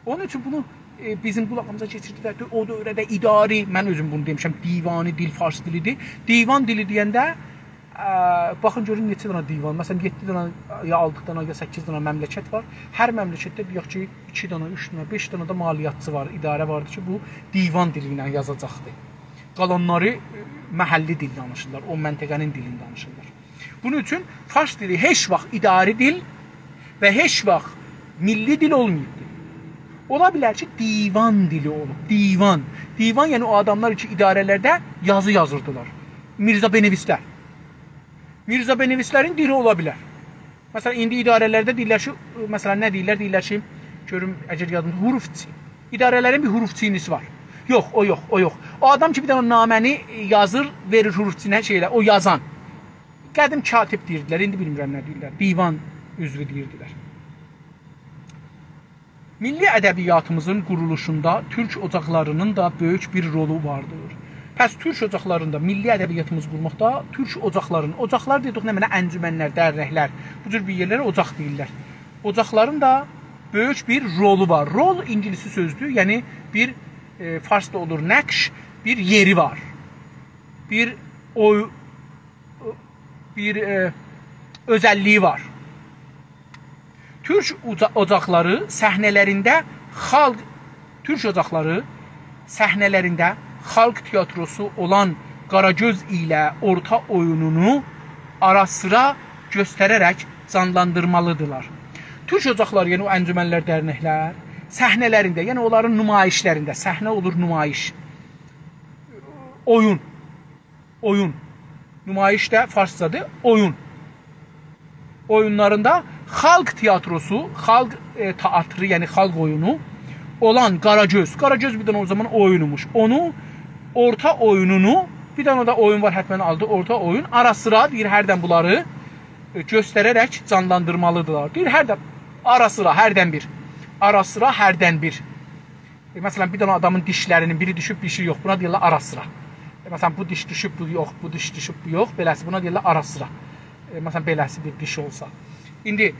اونون اوچون بونو، ائ، بیزیم قولاغیمیزا کئچیردیلر. دؤ-، او دؤورده اداری، من اؤزوم بونو دئمیشم، دیوانی دیل فارس دیلیدیر. دیوان دیلی دئینده، ا، باخین گؤرون نئچه دنه دیوان، مثلا، یئددی دنه، یا آلتی دنه، یا سککیز دنه مملکت وار. هر مملکتده، دئیک کی، ایکی دنه، اوچ دنه، بئش دنه ده مالیاتچی وار، اداره واردی کی، بو دیوان دیلی ایله یازاجاقدی. قالانلاری، ائ، محلی دیل دانیشیرلار، او منطقه‌نین دیلینی دانیشیرلار. بونون اوچون فارس دیلی هئچ واخت اداری دیل و هئچ واخت میللی دیل اولماییبدیر. اولا بیلر کی، دیوان دیلی اولوب، دیوان. دیوان، یعنی او آداملار کی، اداره‌لرده یازی یازیردیلار. میرزا بنویسلر. میرزا بنویسلرین دیلی اولا بیلر. مثلا، ایندی اداره‌لرده دئییرلر کی، مثلا، نه دئییرلر؟ دئییرلر کی، گؤروم، اگر یادیمدا، حروفچی. اداره‌لرین بیر حروفچینیسی وار. یوخ، او یوخ، او یوخ. او آدام کی، بیر دنه نامه‌نی یازیر، وئریر حروفچینه، شئیله، او یازان. قدیم کاتب دئییردیلر، ایندی بیلمیرم نه دئییرلر. دیوان عضوو دئییردیلر. میللی ادبیاتیمیزین قورولوشوندا تورک اوجاقلارینین دا بؤیوک بیر رولو واردیر. پس تورک اوجاقلاریندا، میللی ادبیاتیمیز قورماقدا تورک اوجاقلارین، اوجاقلار دئدیک نمنه؟ انجمنلر، درنکلر، بو جور بیر یئرلره اوجاق دئییرلر. اوجاقلارین دا بؤیوک بیر رولو وار. رول اینگیلیسی سؤزدور، یعنی بیر، ائ، فارسدا اولور نقش، بیر یئری وار. بیر او-، بیر، ائ، اؤزللیگی وار. تورک اوجا-، اوجاقلاری صحنه‌لرینده خالق، تورک اوجاقلاری صحنه‌لرینده خالق تئاتروسو اولان قاراگؤز ایله اورتا اویونونو آرا-سیرا گؤستره‌رک جانلاندیرمالیدیرلار. تورک اوجاقلاری، یعنی او انجمنلر، درنکلر صحنه‌لرینده، یعنی اونلارین نمایشلرینده، صحنه اولور نمایش، اویون، اویون. نمایش ده فارسجادیر، اویون. اویونلاریندا خالق تئاتروسو، خالق، ائ، تئاتری، یعنی خالق اویونو اولان قاراگؤز. قاراگؤز بیر دنه او زامان اویون ایمیش. اونو، اورتا اویونونو، بیر دنه ده اویون وار، حتماً آدی اورتا اویون. آرا-سیرا دئییر، هردن بونلاری، ائ، گؤستره‌رک جانلاندیرمالیدیرلار. دئییر، هردن، آرا-سیرا، هردن بیر. آرا-سیرا، هردن بیر. ائ، مثلا، بیر دنه آدامین دیشلرینین بیری دوشوب، بیری یوخ. بونا دئییرلر آرا-سیرا. ائ، مثلا، بو دیش دوشوب، بو یوخ، بو دیش دوشوب، بو یوخ. بئله‌سی، بونا دئییرلر آرا-سیرا. ائ، مثلا، بئله‌سی بیر دیش اولسا. ایندی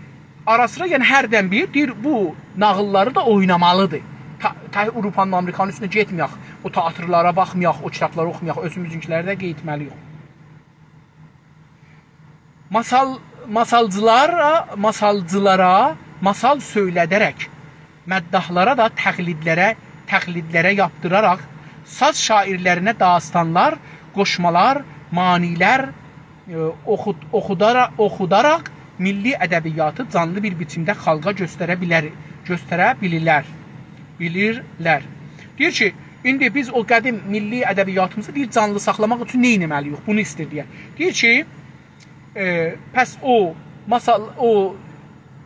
آرا-سیرا، یعنی هردن بیر، دئییر، بو ناغیللاری دا اوینامالیدیر. تا-، تا-، آوروپانین، آمریکانین اوستونه گئتمه‌یک. او تئاترلارا باخمایاق، او کیتابلاری اوخومایاق، اؤزوموزونکیلری ده قئییتمه‌لی‌ییک. ماسال، ماسالجیلارا، ماسالجیلارا ماسال سؤیله‌ده‌رک، مداحلارا دا تقلیدلره، تقلیدلره یاپدیراراق، ساز شاعیرلرینه داستانلار، قوشمالار، معنی‌لر، ائ، اوخود-، اوخودارا-، اوخوداراق میللی ادبیاتی جانلی بیر بیچیمده خالقا گؤستره بیلر، گؤستره بیلیرلر. بیلیرلر. دئییر کی، ایندی بیز او قدیم میللی ادبیاتیمیزی دئییر جانلی ساخلاماق اوچون نه ائتمه‌لی‌ییک؟ بونو ایسته‌ییر دئیه. دئییر کی، ائ، پس او ماسال، او،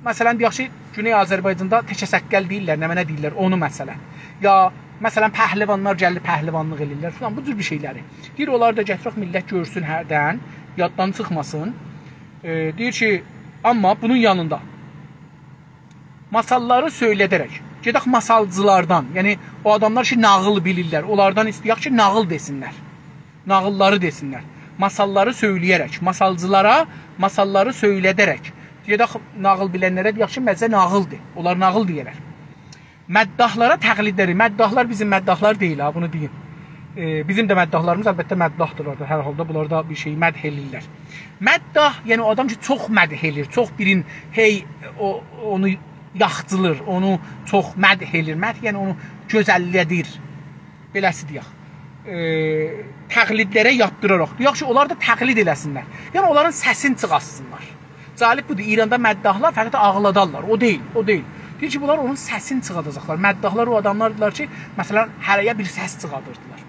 مثلا، دئیک کی، گونئی آذربایجاندا تکه سققل دئییرلر، نمنه دئییرلر، اونو مثلا. یا، مثلا، پهلوانلار گلیر، پهلوانلیق ائله‌ییرلر فلان، بو جور بیر شئیلری. دئییر، اونلاری دا گتیرک، میللت گؤرسون هردن، یاددان چیخماسین. ائ، دئییر کی، آمما بونون یانیندا ماساللاری سؤیله‌ده‌رک، گئدک ماسالجیلاردان، یعنی او آداملار کی، ناغیل بیلیرلر، اونلاردان ایسته‌یک کی، ناغیل دئسینلر. ناغیللاری دئسینلر. ماساللاری سؤیله‌یه‌رک، ماسالجیلارا ماساللاری سؤیله‌ده‌رک. دئیک، ناغیل بیلنلره دئیک کی، مزه ناغیلدیر. اونلار ناغیل دئیه‌رلر. مداحلارا تقلیدلری، مداحلار بیزیم مداحلار دئییل ها، بونو دئییم. ائ، بیزیم ده مداحلاریمیز البته مداحدیرلار دا، هر حالدا بونلار دا بیر شئیی مدح ائله‌ییرلر. مداح، یعنی او آدام کی، چوخ مدح ائله‌ییر، چوخ بیرین، هئی، او، اونو یاخچیلیر، اونو چوخ مدح ائله‌ییر. مدح، یعنی اونو گؤزلله‌دیر. بئله‌سی دئیک، ائ، تقلیدلره یاپدیراراق. دئیک کی، اونلار دا تقلید ائله‌سینلر. یعنی، اونلارین سسینی چیخارتسینلار. جالب بودور، ایراندا مداحلار فقط آغلادارلار. او دئییل، او دئییل. دئییر کی، بونلار اونون سسینی چیخارداجاقلار. مداحلار او آداملاردیلار کی، مثلا، هره‌یه بیر سس چیخاردیردیلار.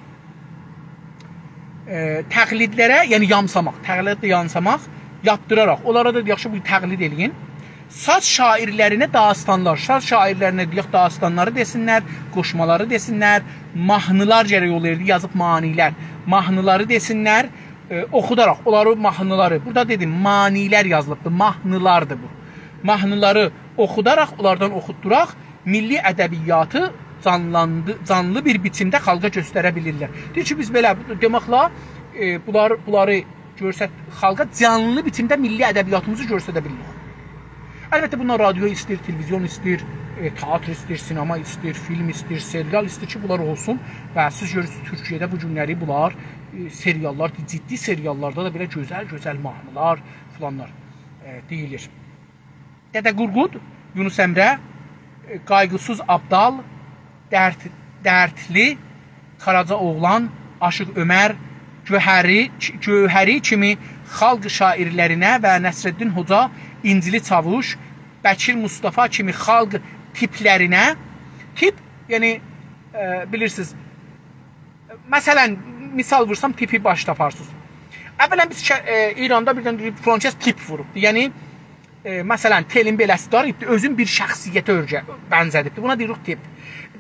ائ، تقلیدلره، یعنی یامساماق، تقلید یامساماق، یاپدیراراق. اونلارا دا دئیک کی، بو تقلید ائله‌یین. ساز شاعرلرینه داستانلار، ساز شاعرلرینه دئیک داستانلاری دئسینلر، قوشمالاری دئسینلر، ماهنیلار گرک اولایدی، یازیب مانیلر. ماهنیلاری دئسینلر، ائ، اوخوداراق اونلاری ماهنیلاری. بورادا دئدیم، مانیلر یازیلیبدیر، ماهنیلاردیر بو. ماهنیلاری اوخوداراق، اونلاردان اوخوتدوراق، میللی ادبیاتی جانلاندی-، جانلی بیر بیچیمده خالقا گؤستره بیلیرلر. دئییر کی، بیز بئله، دئمکله، ائ، بونلار، بونلاری گؤرست-، خالقا جانلی بیچیمده میللی ادبیاتیمیزی گؤستره بیلیریک. البته، بونا رادیو ایسته‌ییر، تلویزیون ایسته‌ییر، ائ، تئاتر ایسته‌ییر، سینما ایسته‌ییر، فیلم ایسته‌ییر، سریال ایسته‌ییر کی، بونلار اولسون و سیز گؤرورسونوز، تورکیه‌ده بو گونلری بونلار، ائ، سریاللار، جدی سریاللاردا دا بئله گؤزل-گؤزل ماهنیلار فلانلار، ائ، دئییلیر. دده قورقود، یونس امره، ائ، قایغیسیز آبدال، درد-، دردلی، قاراجا اوغلان، آشیق عؤمر، گؤهری، گؤهری کیمی خالق شاعرلرینه و نصرالدین حوجا، اینجیلی چاووش، بکیر مصطفی کیمی خالق تیپلرینه، تیپ، یعنی، ائ، بیلیرسینیز، مثلا، مثال وورسام، تیپی باش تاپارسینیز. اولا بیز شه-، ائ، ایراندا بیر دنه دئییب، فلان کس تیپ ووروبدور. یعنی، ائ، مثلا، تئلین بئله‌سی دار ایدی، اؤزون بیر شخصیته اؤرگه-، بنزه‌دیبدیر. بونا دئییریک تیپ.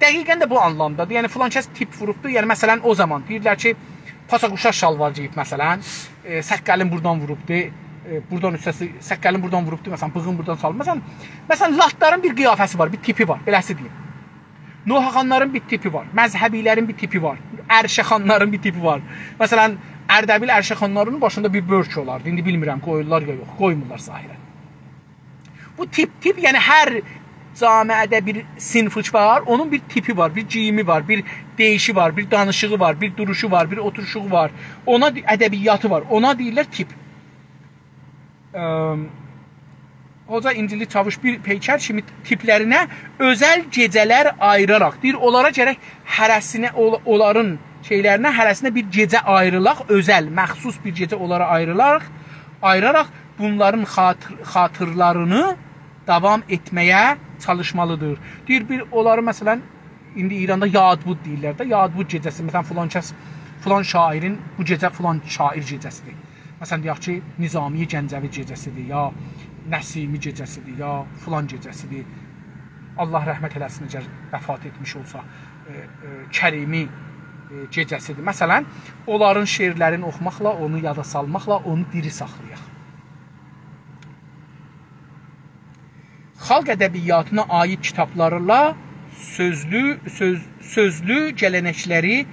دقیقا ده بو آنلامدادیر. یعنی، فلان کس تیپ ووروبدور. یعنی، مثلا، او زامان دئییرلر کی، پاساقوشا شالوار گئییب، مثلا، ائ، سققلین بورادان ووروبدور، ائ، بورادان اوسته، سققلین بورادان ووروبدور، مثلا، بیغین بورادان سالمیب. مثلا، مثلا، لاتلارین بیر قیافه‌سی وار، بیر تیپی وار، بئله‌سی دئییم. نوحه‌خانلارین بیر تیپی وار، مذهبی‌لرین بیر تیپی وار، عرشه‌خانلارین بیر تیپی وار. مثلا، اردبیل عرشه‌خانلارینین باشیندا بیر بؤرک اولاردی. ایندی بیلمیرم، قویورلار یا یوخ، قویمورلار ظاهرا. بو تیپ، تیپ، یعنی هر جامعه‌ده بیر صنفی وار، اونون بیر تیپی وار، بیر گئییمی وار، بیر دئییشی وار، بیر دانیشیغی وار، بیر دوروشو وار، بیر اوتوروشوغو وار. اونا دئ-، ادبیاتی وار، اونا دئییرلر تیپ. ام، حوجا اینجیلی چاووش بیر پیکر کیمی تیپلرینه اؤزل گئجه‌لر آییراراق، دئییر، اونلارا گرک هره‌سینه، اول-، اونلارین شئیلرینه هره‌سینه بیر گئجه آییریلاق، اؤزل، مخصوص بیر گئجه اونلارا آییریلاراق، آییراراق بونلارین خاطر-، خاطرلارینی داوام ائتمه‌یه چالیشمالیدیر. دئییر، بیر اونلاری، مثلا، ایندی ایراندا یاد بود دئییرلر ده، یاد بود گئجه‌سی، مثلا، فلان کس، فلان شاعرین، بو گئجه فلان شاعر گئجه‌سیدیر. مثلا، دئیک کی، نظامی گنجوی گئجه‌سیدیر، یا نسیمی گئجه‌سیدیر، یا فلان گئجه‌سیدیر. الله رحمت ائله‌سین، اگر وفات ائتمیش اولسا، ائ، ائ، کریمی، ائ، گئجه‌سیدیر. مثلا، اونلارین شعرلرینی اوخوماقلا، اونو یادا سالماقلا اونو دیری ساخلایاق. خالق ادبیاتینا عایید کیتابلارلا سؤزلو، سؤز-، سؤزلو گله‌نکلری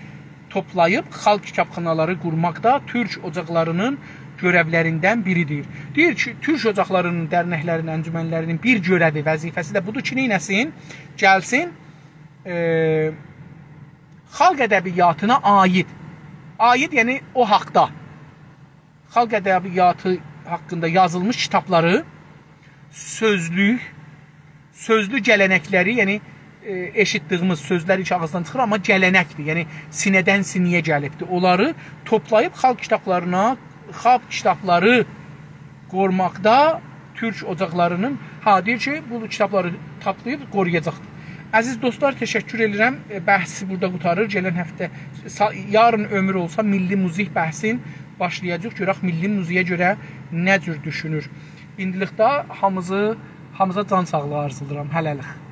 توپلاییب خالق کیتابخانالاری قورماق دا تورک اوجاقلارینین گؤرئولریندن بیریدیر. دئییر کی، تورک اوجاقلارینین، درنکلرین، انجمنلرینین بیر گؤرئوی، وظیفه‌سی ده بودور کی، نئینه‌سین؟ گلسین، ائ، خالق ادبیاتینا عایید. عایید، یعنی او حاقدا. خالق ادبیاتی حاقیندا یازیلمیش کیتابلاری، سؤزلوک، سؤزلو گله‌نکلری، یعنی، ائ، ائشیتدیگیمیز سؤزلر کی، آغیزدان چیخیر، آمما گله‌نکدیر، یعنی سینه‌دن سینه‌یه گلیبدیر. اونلاری توپلاییب خالق کیتابلارینا، خاب کیتابلاری قوروماقدا تورک اوجاقلاری‌نین، ها، دئییر کی، بو کیتابلاری تاپلاییب قورویاجاقدیر. عزیز دوستلار، تشکر ائدیرم. ائ، بحثی بورادا قوتاریر. گلن هفته، سا-، یارین عؤمور اولسا، میللی موزیک بحثین باشلایاجاغیق. گؤرک میللی موزیگه گؤره نه جور دوشونور. ایندیلیکده هامیزی، هامیزا جان ساغلیغی آرزولاییرام. هله‌لیک.